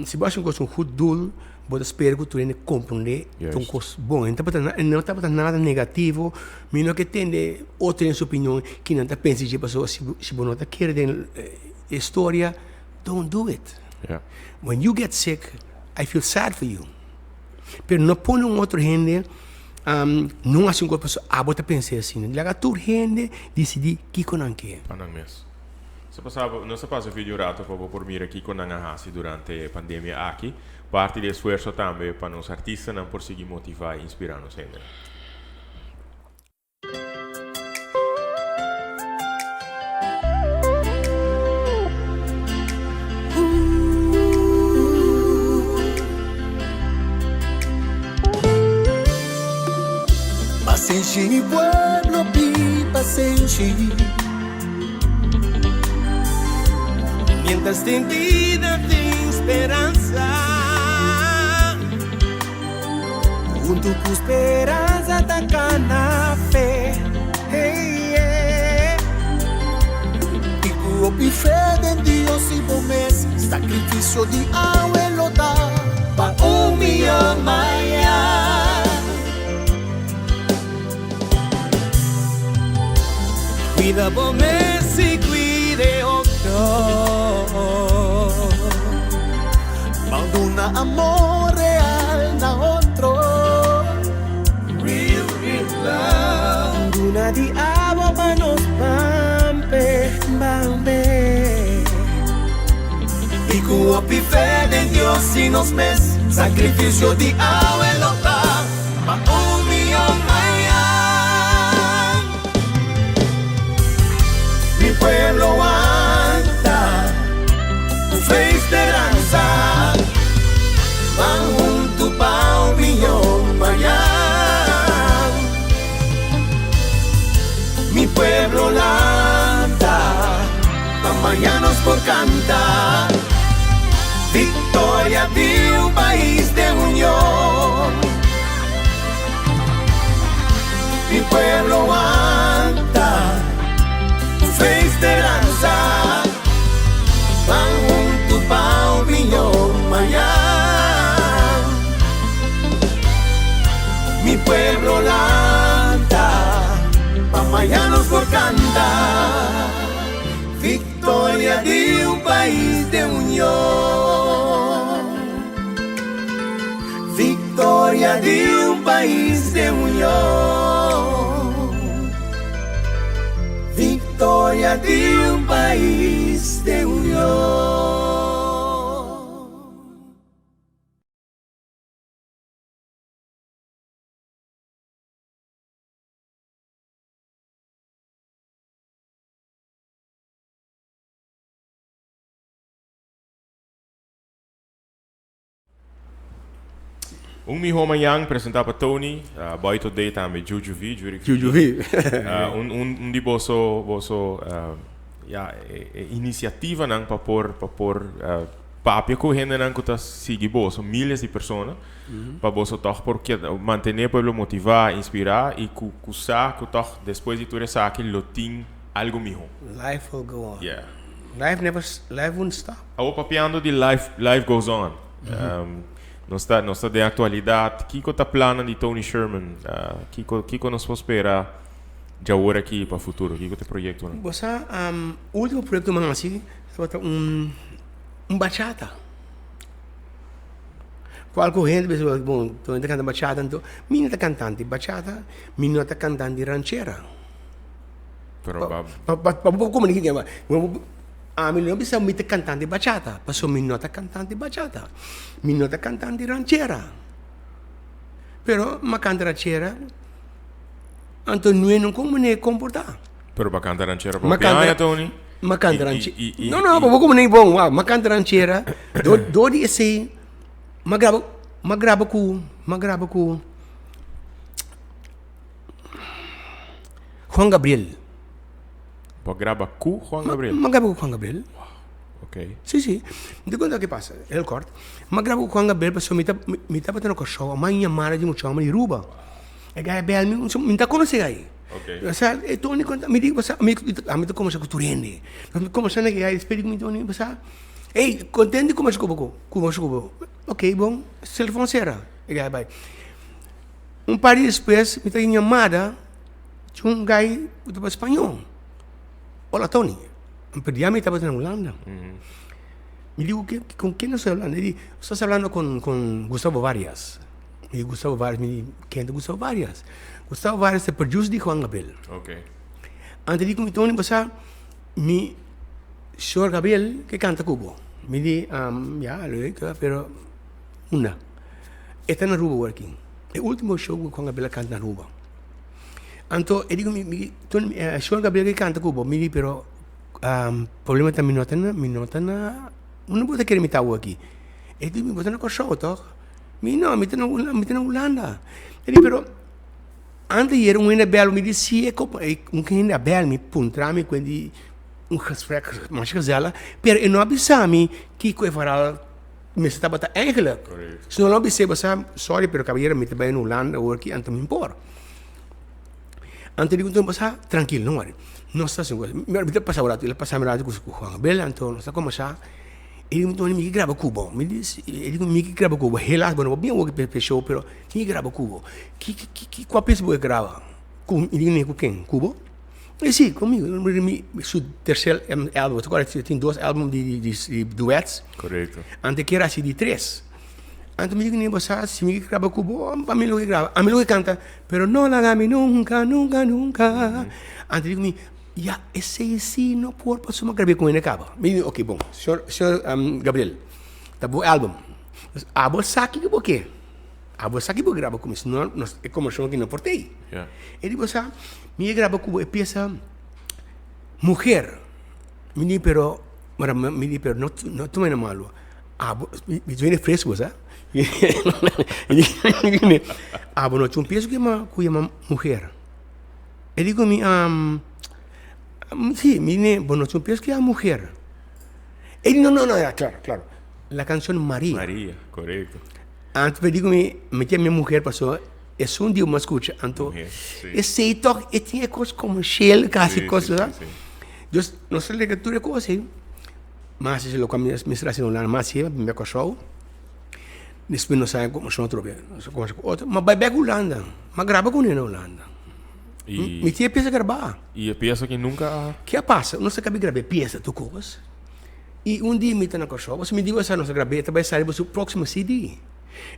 si bo haci un cos un goed doel, bo ta spera cu tur hende comprende ta un Juist. cos bon. E tabata na, no tabata nada negativo, mi no ke tende otro hende su opinion, kinan ta pensa dje pasobra si bo, si bo no ta kere den E storia, don't do it. Yeah. When you get sick, I feel sad for you. Pero no pone un otro hende um, no hasi un cosa pasobra abo ta pensa asina. Laga tur hende disidí kiko nan ke. Pa nan mes. Sa pasa, nos a pasa video rato pa bo por mira kiko nan a hasi durante e pandemia aki. Parti di esfuerso tambe pa nos artistanan por sigui motivá i inspirá nos hendenan. Pasenshi mi pueblo pi pasenshi Mientras tin bida tin speransa Huntu ku speransa ta kana fe hey, yeah. I ku hopi fe den Dios i bo mes Sakrifisio di awe lo ta pa un mihó mañan. Cuida bo mes y cuida e otro. Ban duna amor real na otro. Real, real love. Duna di abo pa nos bampe, bampe. Y cu hopi fe den Dios y nos mes. Sacrificio di awe lo ta pa un mihó mañan. Mi pueblo wanta cu fe y speransa. Ban hunto pa un mihó mañan. Mi pueblo lanta pa mañan nos por canta. Victoria di un pais den union. Mi pueblo wanta cu fe y speransa. Ban hunto pa un miho mañan. Mi pueblo lanta pa mañan nos por canta. Victoria di un pais den union. Victoria di un pais den union. Victoria di un pais den union. Un miho mañan presenta pa Tony, Boy Today tambe Juju V, Jury Juju V. Un un di boso boso ya e iniciativanan pa por pa por papia cu hendenan cu ta sigui boso, miles di persona, pa boso tog por keda mantene pueblo motiva, inspira y cu cu sa cu tog despues di tur esaki lo tin algo miho. Life will go on. Yeah. Life never, life won't stop. Awo papiando di life, life goes on. Nos ta, nos ta den actualidad. Kico ta plannan di Tony Sherman? Kico, kico nos por spera djawor aki pa futuro? Kico ta e proyectonan? Bo sa, ultimo proyecto mi a haci tabata un, un bachata. Cual cu hende bisa, bon, Tony ta canta bachata anto. Mi no ta cantante bachata, mi no ta cantante ranchera. Pero ba. Pa pa bo komunika ku bo ami no bisa mi ta kantante bachata pasobra mi no ta kantante bachata mi no ta kantante ranchera pero mi a kanta ranchera anto nue no kon manera komportá. Pero bo a kanta ranchera pa hopi aña Tony. Mi a kanta ranchera no no pa bo komunika bon wak mi a kanta ranchera dor di esei mi a graba mi a graba ku mi a graba ku. Juan Gabriel. Bo a graba ku Juan Gabriel? Mi a graba ku Juan Gabriel. Ok. Si, si. Mi ta konta ke pasa, heel kort. Mi a graba ku Juan Gabriel pasobra mi ta, mi tabata na Kòrsou, a man yamada di mucha hòmber di Aruba. E guy a bèl mi, mi ta konosé ai. Ok. Osea, e Tony konta, mi di, osea, mi, ami ta kombersá ku tur hende. Mi kombersá na e guy, despues di ku mi Tony, osea, ey, kontent di kombersá ku bo, kombersá ku bo. Ok, bon, telefòn sera. E guy a bai. Un par di despues mi ta tin yamada di un guy ku ta papia spañó. Hola Tony, pero ya mi tabata na Hulanda. Mi di ku ken estoy hablando? E di, estás hablando con con Gustavo Varias. Mi di Gustavo Varias, mi di ken ta Gustavo Varias? Gustavo Varias ta e producer di Juan Gabriel. Anto e di ku mi Tony bo sa mi señor Gabriel ke kanta ku bo. Mi di ya leuk pero unda? E ta na Aruba awor aki. E ultimo show ku Juan Gabriel a kanta na Aruba. Anto e di ku mi, mi Tony, Juan Gabriel ke kanta ku bo? Mi di, pero problema ta mi no ta na, mi no ta na, unda bo ta kere mi ta awor aki? E di mi, bo ta na Kòrsou tòg? Mi di, no, mi ta na Hulanda, mi ta na Hulanda. E di, pero antes yera un hende a bèl mi di si e kopa, un hende a bèl mi puntra mi ku di un gesprek masha gezellig, pero e no a bisa mi kiko e verhaal Mester tabata eigenlijk. Si no lo bis'é bo sa, sorry pero caballero mi ta bai na Hulanda awor aki anto mi por. Anto di ku bo sa, trankil no worry. Nos ta hasi un kos. Mi ta pasa un ratu, el a pasa mi ratu ku Juan Gabriel anto nos ta kombersá. E di mi Tony mi ke graba ku bo. Mi di si, e di mi ke graba ku bo. Helaas bo no por bin awor aki pa e show pero mi ke graba ku bo. Ki ki ki kua pies bo ke graba? Ku mi di ku ken? Ku bo? E si, conmigo. Mi, su tercer album. Te acuerdas, tin dos album di, di, di duets. Correcto. Antes que era así di tres. Antes mi digo, bo sa, si mi graba cu bo, pa mi lo que graba. A mi lo que canta, pero no la mi nunca, nunca, nunca. Antes digo mi, ya, esey si no por pasobra mi grab'é con hende caba. Mi di, ok, bon, señor, señor um, Gabriel, ta bo album. Dus abo sa kico bo ke. Abo sa ki bo graba cu mi, si no, nos, e conversacion aki no por tey. Yeah. E di, bo sa, mi a graba cu bo e pieza Mujer. Mi di, pero, mara, mi di, pero no, no tuma na malo. Abo, mi, mi viene fresco, bo sa. Mi di, abo no tin un pieza cu yama, cu yama Mujer. E di cu mi, um, si, mi di, bo no tin un pieza cu yama Mujer. E di, no, no, no, ya, claro, claro. La canción Maria. Maria, corecto. Anto mi di ku mi, mi tin mi muher paso esun di mi a skucha anto esei tok e tin e kos komershel kasi kos sa. Dus nos a leka tur e kos ei mas esei loke mi mester hasi na Hulanda mas siempre mi bai Kòrsou despues nos a komershon otro bes nos a komersha ku otro mi a bai bek Hulanda mi a graba kuné na Hulanda mi tin e piesa grabá. I e piesa ki nunka a. Ke a pasa nos a kabi graba e piesa tur kos. I un dia mi ta na Kòrsou, pasobra mi di bo sa nos a grab'é, e ta bai sali bo su próksimo CD.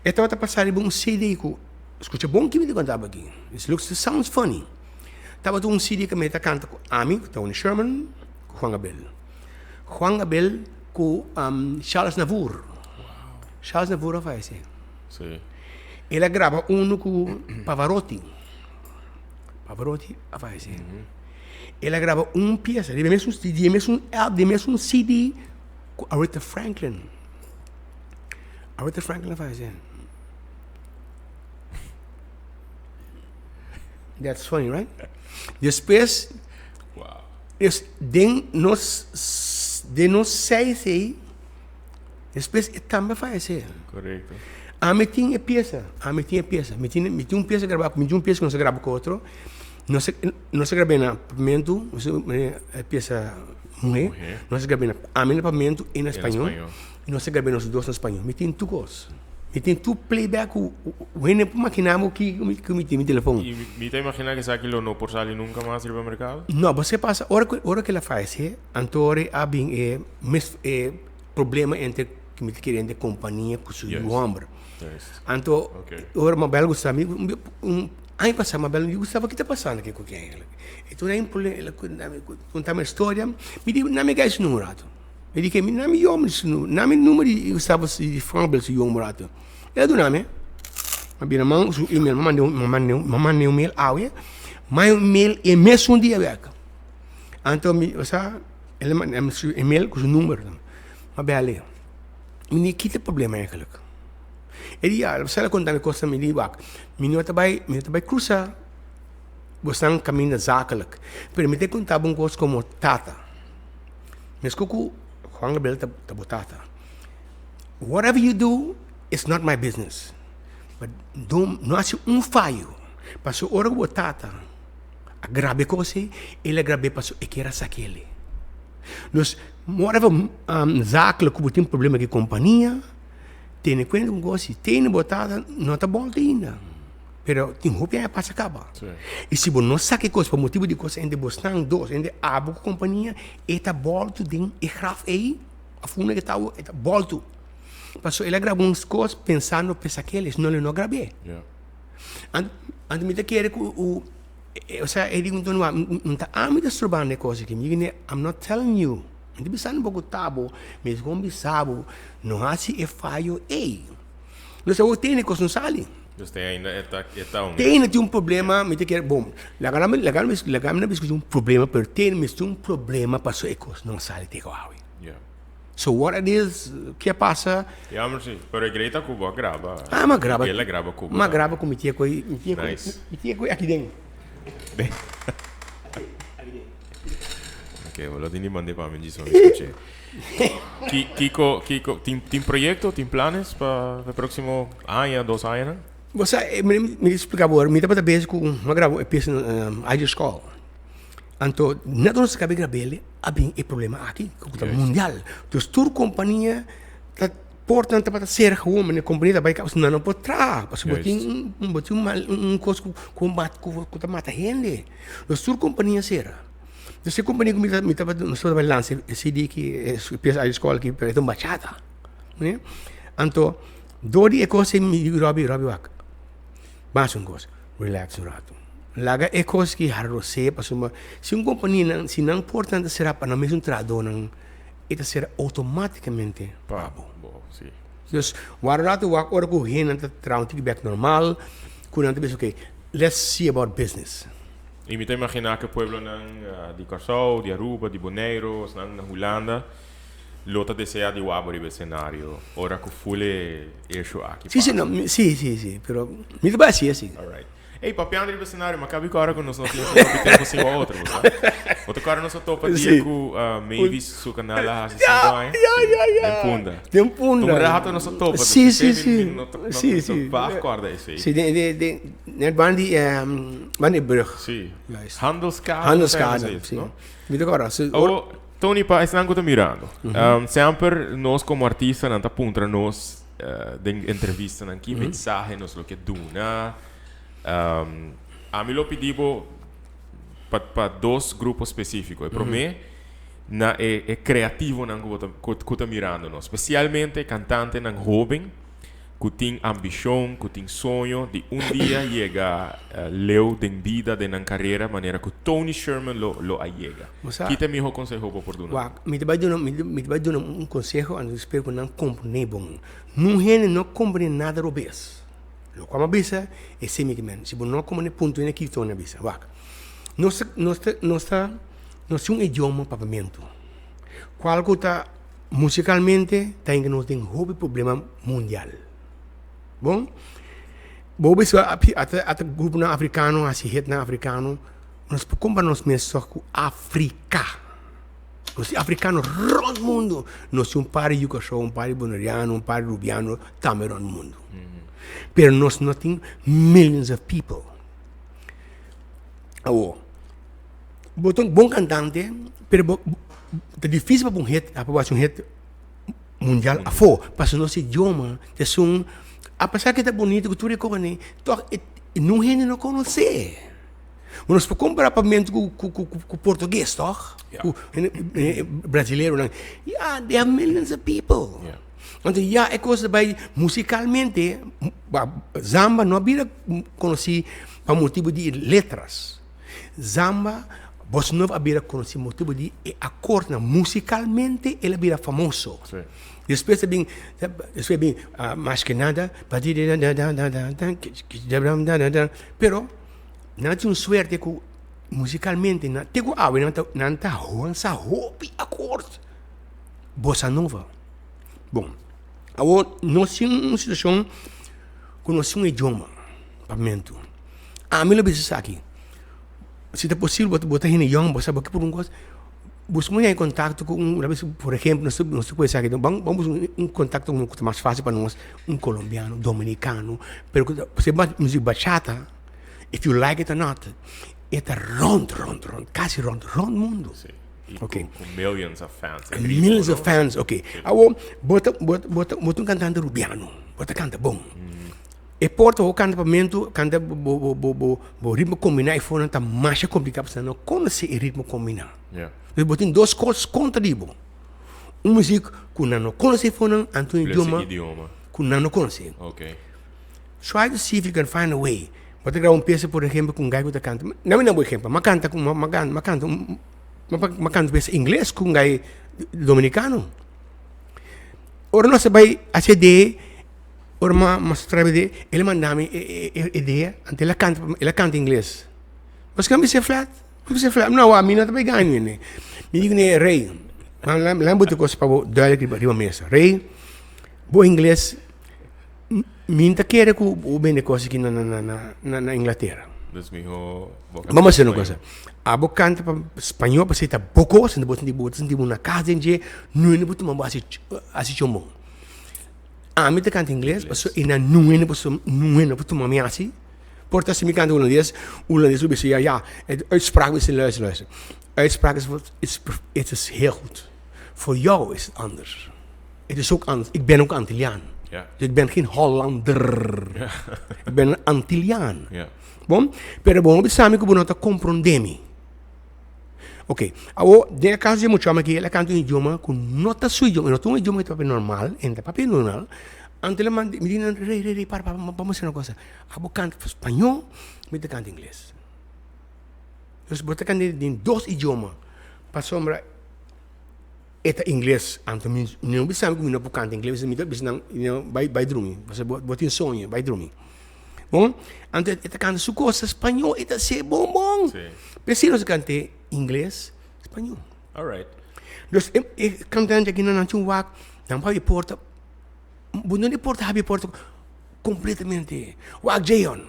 E tabata pa sali bo un CD ku, skucha bon ki mi ta konta bo aki, this looks, this sounds funny. Tabata un CD ku mi ta kanta ku ami, ku Tony Sherman, ku Juan Gabriel. Juan Gabriel ku Charles Navour. Charles Navour a fayesé. Sí. El a graba unu ku Pavarotti. Pavarotti a fayesé. El a graba un pieza di mesun di mesun di mesun CD ku Aretha Franklin. Aretha Franklin a fayesé. That's funny, right? Despues, Wow. es den nos den nos seis ei, despues e tambe a fayesé. Correcto. Ami tin e pieza, ami tin e pieza, mi tin mi tin un pieza grabá, mi tin un pieza ku nos a graba ku otro. Nos a nos a grab'é na papiamentu, e pieza muhé, nos a grab'é na ami na papiamentu i na spañó, i nos a grab'é nos dos na spañó. Mi tin tur kos. Mi tin tur playback ku hende por makiná bo ki ku mi tin mi telefòn. I mi ta imaginá ku esaki lo no por sali nunka mas riba merkado? No, bo sa pasa, ora ku ora ku el a fayesé, anto ora a bin e mes e problema entre ku mi ta kere entre kompania ku su yu hòmber. Anto ora Mabel gusta mi un Aña pasá Mabel mi di Gustavo ki ta pasando aki ku Keila? E tur aña el a kontami e storia, mi di nami gai su numero ato. Mi di ke nami yomber su numero, nami numero di Gustavo di Frank su yomber ato. El a duna mi, mi bira man su email, mi manda mi manda mi manda un mail awe, manda un mail e mesun dia bek. Anto mi osea el a manda mi su email ku su numero, mi a bel e, mi di ki ta e problema eigenlijk? E di ya, sal a konta mi kosnan, mi di wak, mi no ta bai, mi no ta bai krusa bosnan kaminda zakelijk, pero mi ta konta bo un kos komo tata. Meskos ku Juan Gabriel ta ta bo tata. Whatever you do, it's not my business, but don't, no hasi un fayo, pasobra ora ku bo tata a graba e kos ei, el a grab'é pasobra e kier a sak'el. Dus, whatever zakelijk ku bo tin problema ku e kompania, Tene kuenta ku gosi, tene bo tata no ta bolta ainda, pero tin hopi aña pasa kaba. I si bo no saka e kos pa motibu di kos entre bosnan dos, entre abo ku kompania, e ta boltu den e graf ei, òf unda ke ta awo, e ta boltu. Pasobra el a graba un kos pensando pa esaki, si no lo no a grab'é. Anto mi ta kere ku u, osea e di un ta ami ta strobando e kos aki, mi di I'm not telling you. Mi ta bisa bo ku ta bo, mi ta kon bisa bo, no hasi e fayo ei. Nos awor tene kos no sali. Dus te ainda e ta e ta un. Te ainda tin un problema, mi ta kere, bon, laga nan laga nan laga mi bisa ku tin un problema, pero te ainda mester un problema paso e kos no sali te ku awe. Ya. So what it is, ke a pasa? Ya, maar si, pero e grei ta ku bo a graba. Ah, mi a graba. El a graba ku bo. Mi a graba ku mi tia ku mi tia ku Nice. mi tia ku aki den. Den. Ok, bo lo tin di mande pa mi djis pa mi scuché. Ki, kiko, kiko, tin, tin proyecto, tin planes pa e próximo aña, dos añanan? Bo sa, eh, mi, mi ta splica bo, mi tabata bezig cu mi a graba un pieza na um, Ayer School. Anto, net ora nos a caba di grab'el, a bin e problema aki, cu ta mundial. Dus tur compania ta portanan tabata cera gewoon, mane compania ta bay caba, nan no por traha, pasobra bo tin un, bo tin un mal, un cos cu, cu, cu ta mata hende. Dus tur compania cera. Dus e kompania ku mi ta mi tabata nos tabata bai lansa e CD aki e piesa Ayo Skol aki pero e ta un bachata. Mira? Anto dor di e kos ei mi di Robby, Robby wak, ban hasi un kos, relax un ratu. Laga e kos ki hara rosé pasobra si un kompania nan si nan portanan ta será pa nan mesun trahadónan e ta sera outomátikamente pa bo. Dus wak un ratu wak ora ku hendenan ta traha un tiki bèk normal ku nan ta bisa okay let's see about business. I mi ta imaginá ku e pueblonan di Kòrsou, di Aruba, di Boneiru, esnan na Hulanda lo ta deseá di wak bo riba e senario ora ku ful e issue aki pasa. Sí, sí, sí, pero mi ta bai hasi así. Alright. Ey, papiando riba e senario, mi a kabi ku ora ku nos no tin asina hopi tempu sin wak otro, bo sa? Bo ta kòrda nos a topa dia ku Mavis su kanal a hasi sinku aña? Ya, ya, ya. Den Punda. Den Punda. Un rato nos a topa. Sí, sí, sí. Mi no ta, no ta vaag kòrda esei. Sí, den, den, den. Net ban di ban di brug. Sí. Juist. Handelskade. Handelskade, sí. No? Mi ta kòrda. So, Awo, Tony, pa esnan ku ta mirando. Semper nos komo artistanan ta puntra nos den entrevistanan ki mensahe nos lo ke duna. Ami lo pidi bo pa pa dos grupo spesífiko. E promé na e e kreativonan ku bo ta ku ta mirando nos. Spesialmente kantantenan hóben. Ku tin ambishon, ku tin soño di un dia yega leu den bida, den nan karera, manera ku Tony Sherman lo lo a yega. Bo sa. Ki ta e miho konseho bo por duna? Wak, mi ta bai duna, mi mi ta bai duna un konseho anto spero ku nan komprendé bon. Nun hende no komprendé nada robes. Lokual mi a bisa esei mi ke men. Si bo no komprendé punto hende ki Tony a bisa. Wak, nos ta nos ta nos ta nos tin un idioma papiamentu, kual ku ta Musicalmente ta hinka nos den hopi problema mundial. Bon, bo bisa ata ata gruponan africano hasi hitnan africano, nos por compara nos mes toch cu Africa. Nos tin africano rond mundo. Nos tin un par di Yucasou, un par di Boneriano, un par di Rubiano tambe rond mundo. Pero nos no tin millions of people. Awor. Bo ta un bon kantante, pero bo ta difícil pa bo un hit, pa bo hasi un hit mundial afó, pasobra nos idioma ta esun, apesar ke ta bonito ku tur e kosnan, tòg e niun hende no konosé. Nos por kompará papiamentu ku ku ku portugues tòg? Ku brasileronan, ya they have millions of people. Anto ya e kos ta bai musikalmente, zamba no a bira konosí pa motibu di letras. Zamba Bossa Nova a bira konosí motibu di e akòrdnan. Musikalmente el a bira famoso. Sí. Despues a bin, despues a bin Mas que nada, pero nan tin un suerte ku musikalmente nan te ku awe nan ta nan ta honsa hopi akòrd Bossa Nova. Bon, awor nos tin un situashon ku nos tin un idioma. Papiamentu. Ami lo bisa esaki, si ta posibel bo bo ta hende yòn, bo sa bo ke por un kos, buska un hende kontakto ku un, por ehempel nos nos ta por esaki ban ban buska un kontakto ku ta mas fásil pa nos, un kolombiano, dominikano, pero ku ta si e bachata, if you like it or not, e ta rònt rònt rònt, kasi rònt rònt mundu. Sí, i Ok. ku millions of fans. E ritmo, Millions of no? fans, ok. Awor, bo ta bo bo ta bo ta un kantante rubiano, bo ta kanta bon. E porta bo kanta pamentu, kanta bo bo bo bo bo ritmo kombiná e fonan ta masha kompliká pasobra nan no konosé e ritmo kombiná. Ja. Dus bo tin dos kos kontra di bo. Un muzik ku nan no konosé fonan anto un Plus e idioma idioma. ku nan no konosé. Ok. Try to see if you can find a way. Bo ta graba un piesa por ehempel ku un gai ku ta kanta, na mi na bo ehempel, m'a kanta ku m'a kanta m'a kanta un m'a kanta un piesa ingles ku un gai dominikano. Ora nos a bai hasi e dee. Ora mi a trabe de, el a manda mi e idea, anto el a canta, el a canta ingles. Paske mi bisa flat, mi bisa flat, no ami no ta bay gana mi. Mi di kune, Rey, laga mi bota e kos pa bo duidelijk riba riba mesa. Rey, bo ingles, mi no ta kere ku bo bende kos aki na na na Inglatera. Dus miho bo canta Bamos hacer un spañó. cosa. Abo canta pa spañó pasobra ta bo kos, bo ta sinti bo ta sinti bo na kas den dje, nunde bo tuma bo hasi hasi chombon. Ami ta kanta ingles pasobra e nan nun hende pasobra nun hende por tuma mi asi. Por ta si mi kanta hulandes, hulandes lo bisa ya ya e uitspraak bisa luister luister. Uitspraak is is het is heel goed. Voor jou is het anders. Het is ook anders. Ik ben ook Antilliaan. Ja. Dus ik ben geen Hollander. Ja. Ik ben een Antilliaan. Ja. Bon, pero bo no bisa mi ku bo no ta komprondé mi. Ok, awor den e kaso di e muchaman aki el a kanta un idioma ku no ta su idioma, no ta un idioma ku ta papia normal, e no ta papia normal, anto el a manda, mi di nan, rei, rei, rei, para, para, bamos hasi una cosa, abo kanta spañó, mi ta kanta ingles. Dus bo ta kanta den dos idioma, pasobra e ta ingles, anto mi no bisa ku mi no por kanta ingles, mi ta bisa nan, bai, bai drumi, pasobra bo tin soño, bai drumi. Bon, anto e ta kanta su kos spañó, e ta hasié bon bon. P'esei nos a kant'é ingles, spañó. Dus e e kantante aki nan tin wak, nan por habri porta, bo no di porta habri porta kompletamente. Wak Jeon,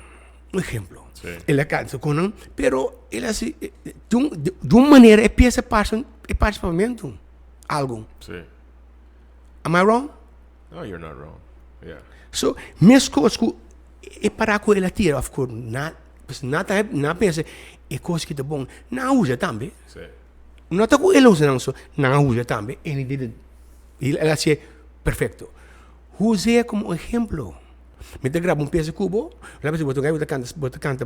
un ehemplo. El a kanta ku nan, pero el a hasi di un di un manera e piensa parse e parse papiamentu, algu. Am I wrong? No, you're not wrong. Yeah. So, meskos ku e para ku el a tira of ku na, pues na ta na pensa e kos ki ta bon, nan a usa tambe. Sí. No ta ku el a usa nan so, nan a usa tambe en he did it, el a hasié perfecto. Hus'é komo ehemplo. Mi ta graba un piesa ku bo, la bes bo ta bo ta kanta bo ta kanta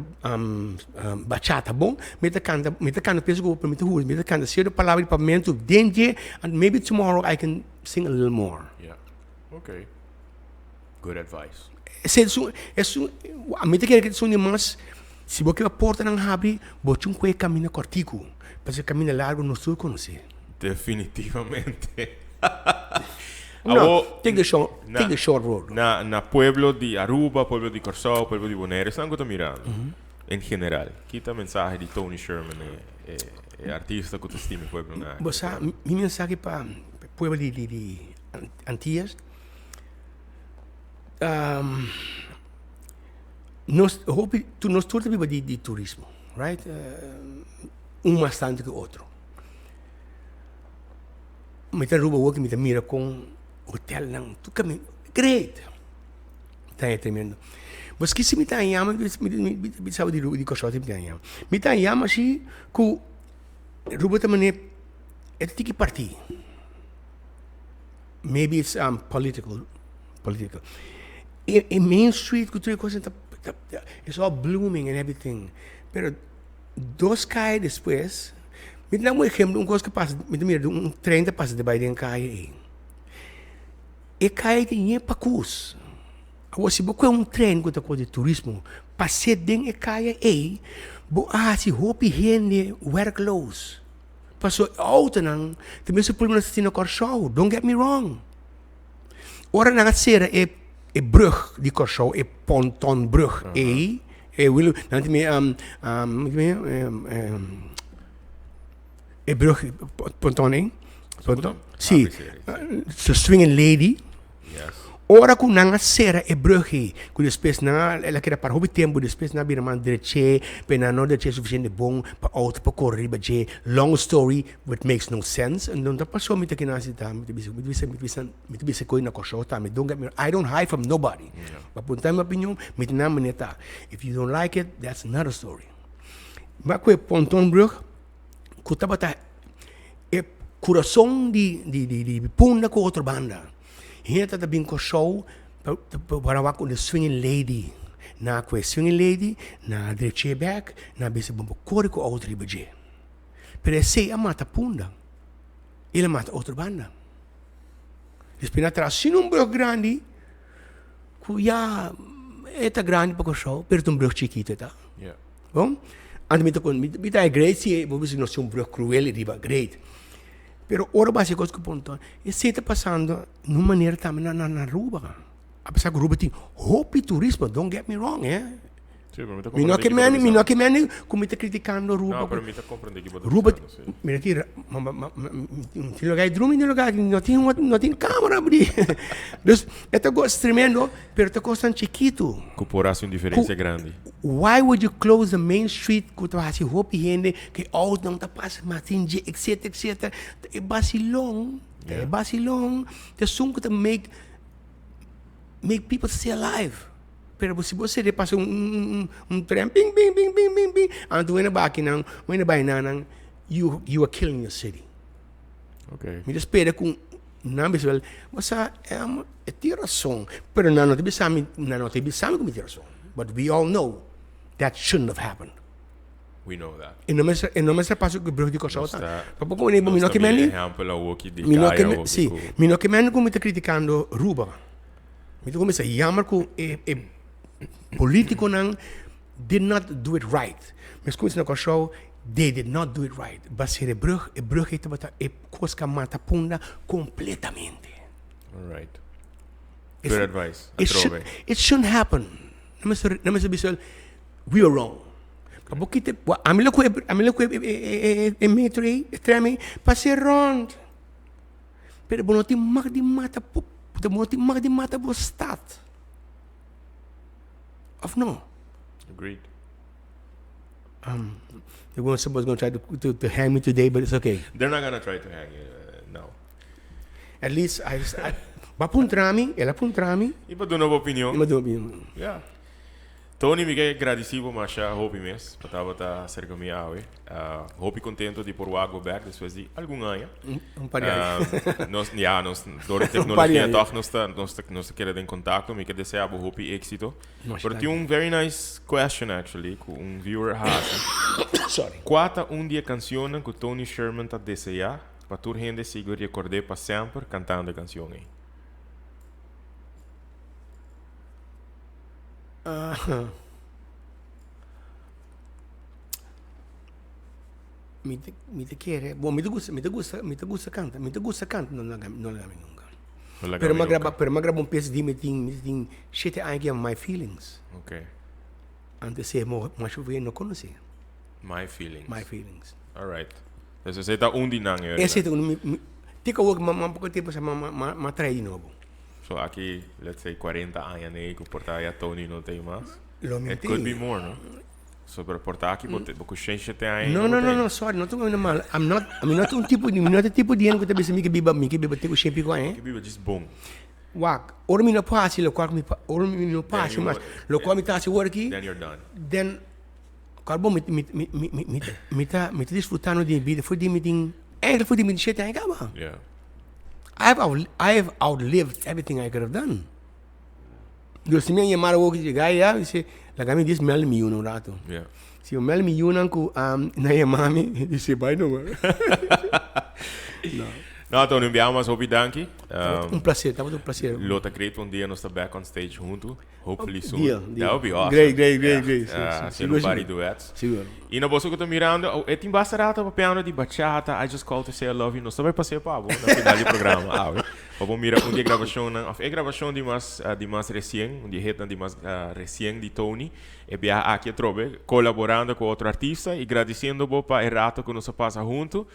bachata bon, mi ta kanta mi ta kanta un piesa ku bo pero mi ta usa mi ta kanta sierto palabra di papiamentu den dje and maybe tomorrow I can Sing a little more. Yeah. Okay. Good advice. Ese es un, es un, a mi ta kere ke un di mas, si bo ke portanan habri, bo tin ku e kaminda kòrtiku, pasobra e kaminda largu nos tur konosé. Definitivamente. No, Awo, take the short, na, take the short road. na, na pueblo di Aruba, pueblo di Kòrsou, pueblo di Bonaire, esnan ku ta mirando, en general, kita mensahe di Tony Sherman e, e, e artista ku ta stima e pueblonan aki? Bo sa, mi mensahe pa pueblo di di di Antillas, nos hopi nos tur ta biba di di turismo, right? Un mas tantu ku otro. Mi ta Aruba awo mi ta mira kon hotelnan tur kaminda great, ta e tremendo. Bo skisi mi ta haña mi mi ta di Aruba di Kòrsou mi ta haña. Mi ta haña si ku Aruba ta manera e ta tiki partí. Maybe it's political, political. E e main street ku tur e kos ta ta it's all blooming and everything. Pero dos kaya despues, mi ta dam un ehemplo un kos ku pasa, mi ta mira un tren ta pasa ta bai den kaya ei. E kaya tin yen pakus. Awor si bo kohe un tren ku ta kos di turismo pas'é den e kaya ei, bo a hasi hopi hende werkloos. Paso e autonan ta mes problema nos ta tin na Kòrsou, don't get me wrong. Ora nan a sera e e brug di Kòrsou, e pontonbrug ei, e wil nan tin mi e brug ponton ei, ponton, si, The Swinging Lady. Ora ku nan a sera e brug ei, ku despues nan a, el a keda para hopi tempu, despues nan a bira mas drech'é, pero nan no drech'é sufisiente bon pa outo por kore riba dje. Long story, but makes no sense. Anto ta paso mi ta keda hasi ta, mi ta bisa, mi ta bisa, mi ta bisa, mi ta bisa koe na Kòrsou tambe. Don't get me wrong, I don't hide from nobody. Bo a punta mi opinion, mi ta nan manera ta. If you don't like it, that's another story. Mi a kohe Pontonbrug, ku tabata e kurason di di di di Punda ku otro banda. Hende ta bin Kòrsou pa pa wak un swinging lady. Nan a kohe swinging lady, nan a drech'é bèk, nan a bisa bo kore ku outo riba dje. Pero esei a mata Punda, el a mata otro banda. Despues nan a traha asina un brug grandi ku ya e ta grandi pa Kòrsou, pero ta un brug chikitu e ta. Bon, anto mi ta kon, mi ta great si bo bisa nos tin un brug kruel riba, great. Pero ora bo hasi e kos ku ponton, esei ta pasando na un manera tambe na na Aruba. Apesar ku Aruba tin hopi turismo, don't get me wrong, eh. Sí, pero mi ta Mi no comprende ke ki bo ta meni, mi no bisando. ke meni ku mi ta kritikando Aruba. No, pero mi ta comprende ki bo ta Aruba, bisando, sí. mira aki, tin lugar di drumi, tin lugar no tin, no tin camera abri. Dus e ta kos tremendo, pero ta kosnan chikitu. Ku por hasi un diferensia grandi. Why would you close the main street ku ta hasi hopi hende ku e autonan ta pasa mas tin dje etcetera etcetera. Ta e basilon, ta e basilon ta esun ku ta make make people stay alive. Pero si bo sede pasa un un un tren pin pin pin pin pin pin anto wene bai akinan wene bai nanan you you are killing your city. Okay. Mi ta spera ku nan bisa wel bo sa e tin rason pero nan no ta bisa mi nan no ta bisa mi ku mi tin rason. But we all know that shouldn't have happened. We know that. E no mester, e no mester pasa ku e brug di Kòrsou Nos ta. ta, Pa poko mi nos no ta ke mira meni, ehèmpel awoki di mi no kaya ke me, awoki si, ku. mi no ke meni ku mi ta kritikando Ruba. Mi ta kuminsá yammer ku e e politikonan did not do it right. Mes kuminsá na Kòrsou, they did not do it right. Basera e brug, e brug ei tabata e kos ku a mata Punda kompletamente. Alright. Good advice. It should, Atrobe. it shouldn't happen. No mester, no mester bisa we were wrong. Pa bo kita, ami lo ku e, ami lo ku e, e, e, e, e metro ei, e tram ei, pase rond. Pero bo no tin mag di mata, bo no tin mag di mata bo stad. Of no? Agreed. They're going, somebody's gonna try to, to, to hang me today, but it's okay. They're not gonna try to hang you, no. At least I, I ba puntra mi, el a puntra mi. I pa duna bo opinion. I pa duna opinion. Yeah. Tony, mi ke gradisí bo masha hopi mes pa tabata serka mi awe. Hopi kontento di por wak bo bek despues di algun aña. Un par di aña. Nos, ya, nos dor di teknologia tòg nos ta, nos ta, nos ta keda den kontakto. Mi ke deseá bo hopi éksito. Pero tin un very nice question actually ku un viewer a hasi. Sorry. Kua ta un di e kansionnan ku Tony Sherman ta deseá pa tur hende sigui rekord'é pa semper kantando e kansion ei? Mi ta mi ta kere bon mi ta gusta mi ta gusta mi ta gusta kanta mi ta gusta kanta no laga no laga mi nunka No laga pero mi mi a graba nunka. pero mi a graba un pies di mi tin mi tin shete aña ku yama my feelings Okay. antes e masha no konosé My feelings. my feelings. Alright. Entonces esei ta un di nan e Esei ta un mi te ku awor ma poko tempu sa ma ma ma trae di nobo. So aki let's say cuarenta aña nei ku por ta ya Tony no ta ei mas. Lo mi It could tin. be more no. So pero por ta aki bo te bo ku shen shete aña No no no bo no ta no ei. sorry no ta un mal I'm not mi no ta un tipo mi no ta tipo di hende ku ta bisa mi ke biba mi ke biba te ku shen piko aña. Ke biba djis bon. Wak ora mi no por hasi lokual ku mi ora mi no por Then hasi you mas lokual mi ta hasi awor aki Then you're done. then Kòrda bo, mi mi mi mi mi mi mi ta mi ta disfrutando di mi bida for di mi tin eigenlijk for di mi shete aña kaba. Yeah. I have out I have outlived everything I could have done. Dus si mi a yamar awor ki llega ya, dice, laga mi dis mel mi yunan un rato. Yeah. Si mi mel mi yunan ku nan yama mi, dice bai no man. No. No, Tony, un biaha mas hopi danki. Tabata un placer, tabata un placer. Lo ta great un dia nos ta back on stage huntu. Hopefully soon. Deal, deal. That would be awesome. Great, great, great, Yeah. great. Sí, Ah, sí, haciendo sigur, un par di sigur. duets. Sigur. Y na boso cu ta mirando, oh, e tin basta rato papiando di bachata, I just called to say I love you. Nos ta bay pasea pa bo na final di programa awe. Pa bo mira un di e grabacionnan, of e grabacion di mas, ah, di mas recien, un di e hitnan di mas, ah, recien di Tony. E biaha aki atrobe, colaborando cu otro artista y gradiciendo bo pa e rato cu nos a pasa hunto.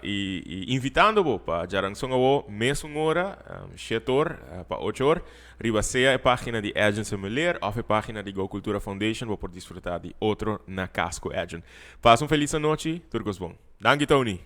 Y y invitando bo pa djaranson awo mesun ora, shet or pa ocho or, riba sea e pagina di Edjean Semeleer of e pagina di Go Cultura Foundation bo por disfruta di otro Na Cas cu Edjean. Pasa un feliz anochi, tur cos bon. Danki Tony!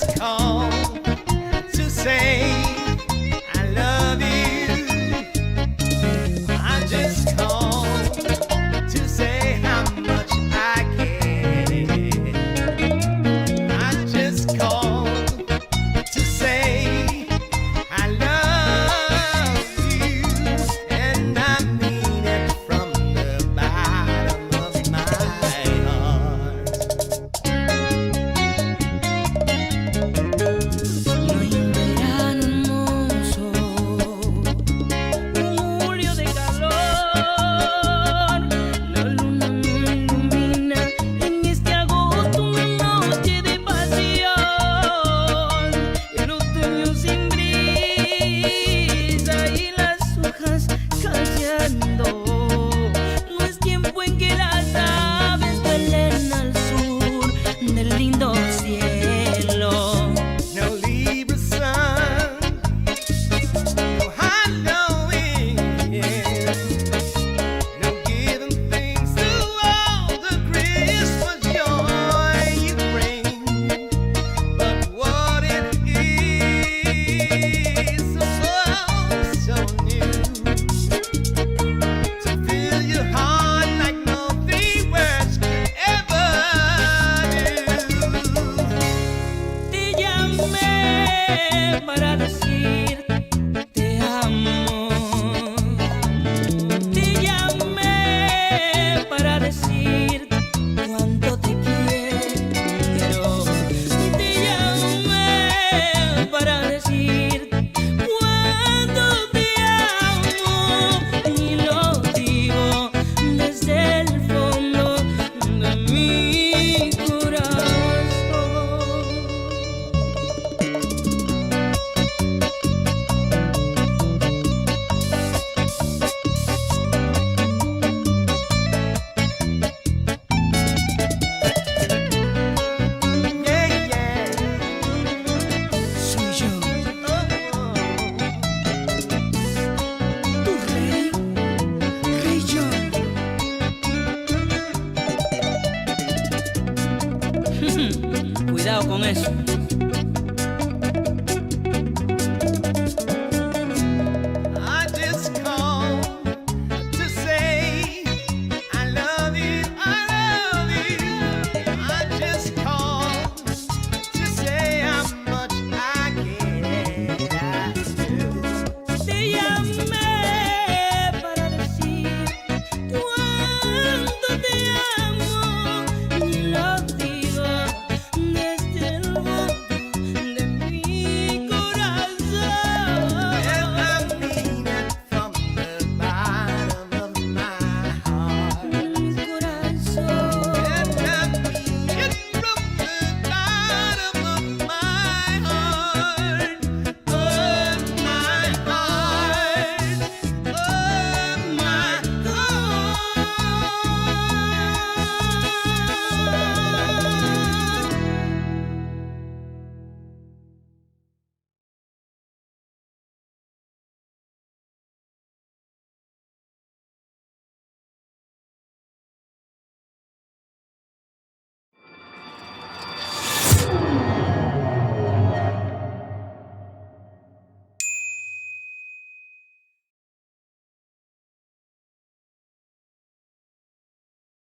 just called to say I love you. I just called to say how much I care. I just called to say I love you, and I mean it from the bottom of my heart. No hay un verano hermoso, un julio de calor. La luna no ilumina en este agosto una noche de pasión. El otoño sin brisa y las hojas cayendo. No es tiempo en que las aves vuelen al sur del lindo cielo. No Libra sun, no Halloween, no giving thanks to all the Christmas joy you bring. But what it is, oh, so new to fill your heart like nothing words could ever do. Te llamé para decir te amo. Te llamé para decir cuánto te quiero. Te llamé para decir cuánto te amo. Y lo digo desde el fondo de mi corazón. Yeah. Soy yo, Oh, tu rey, Rey John. Cuidado con eso.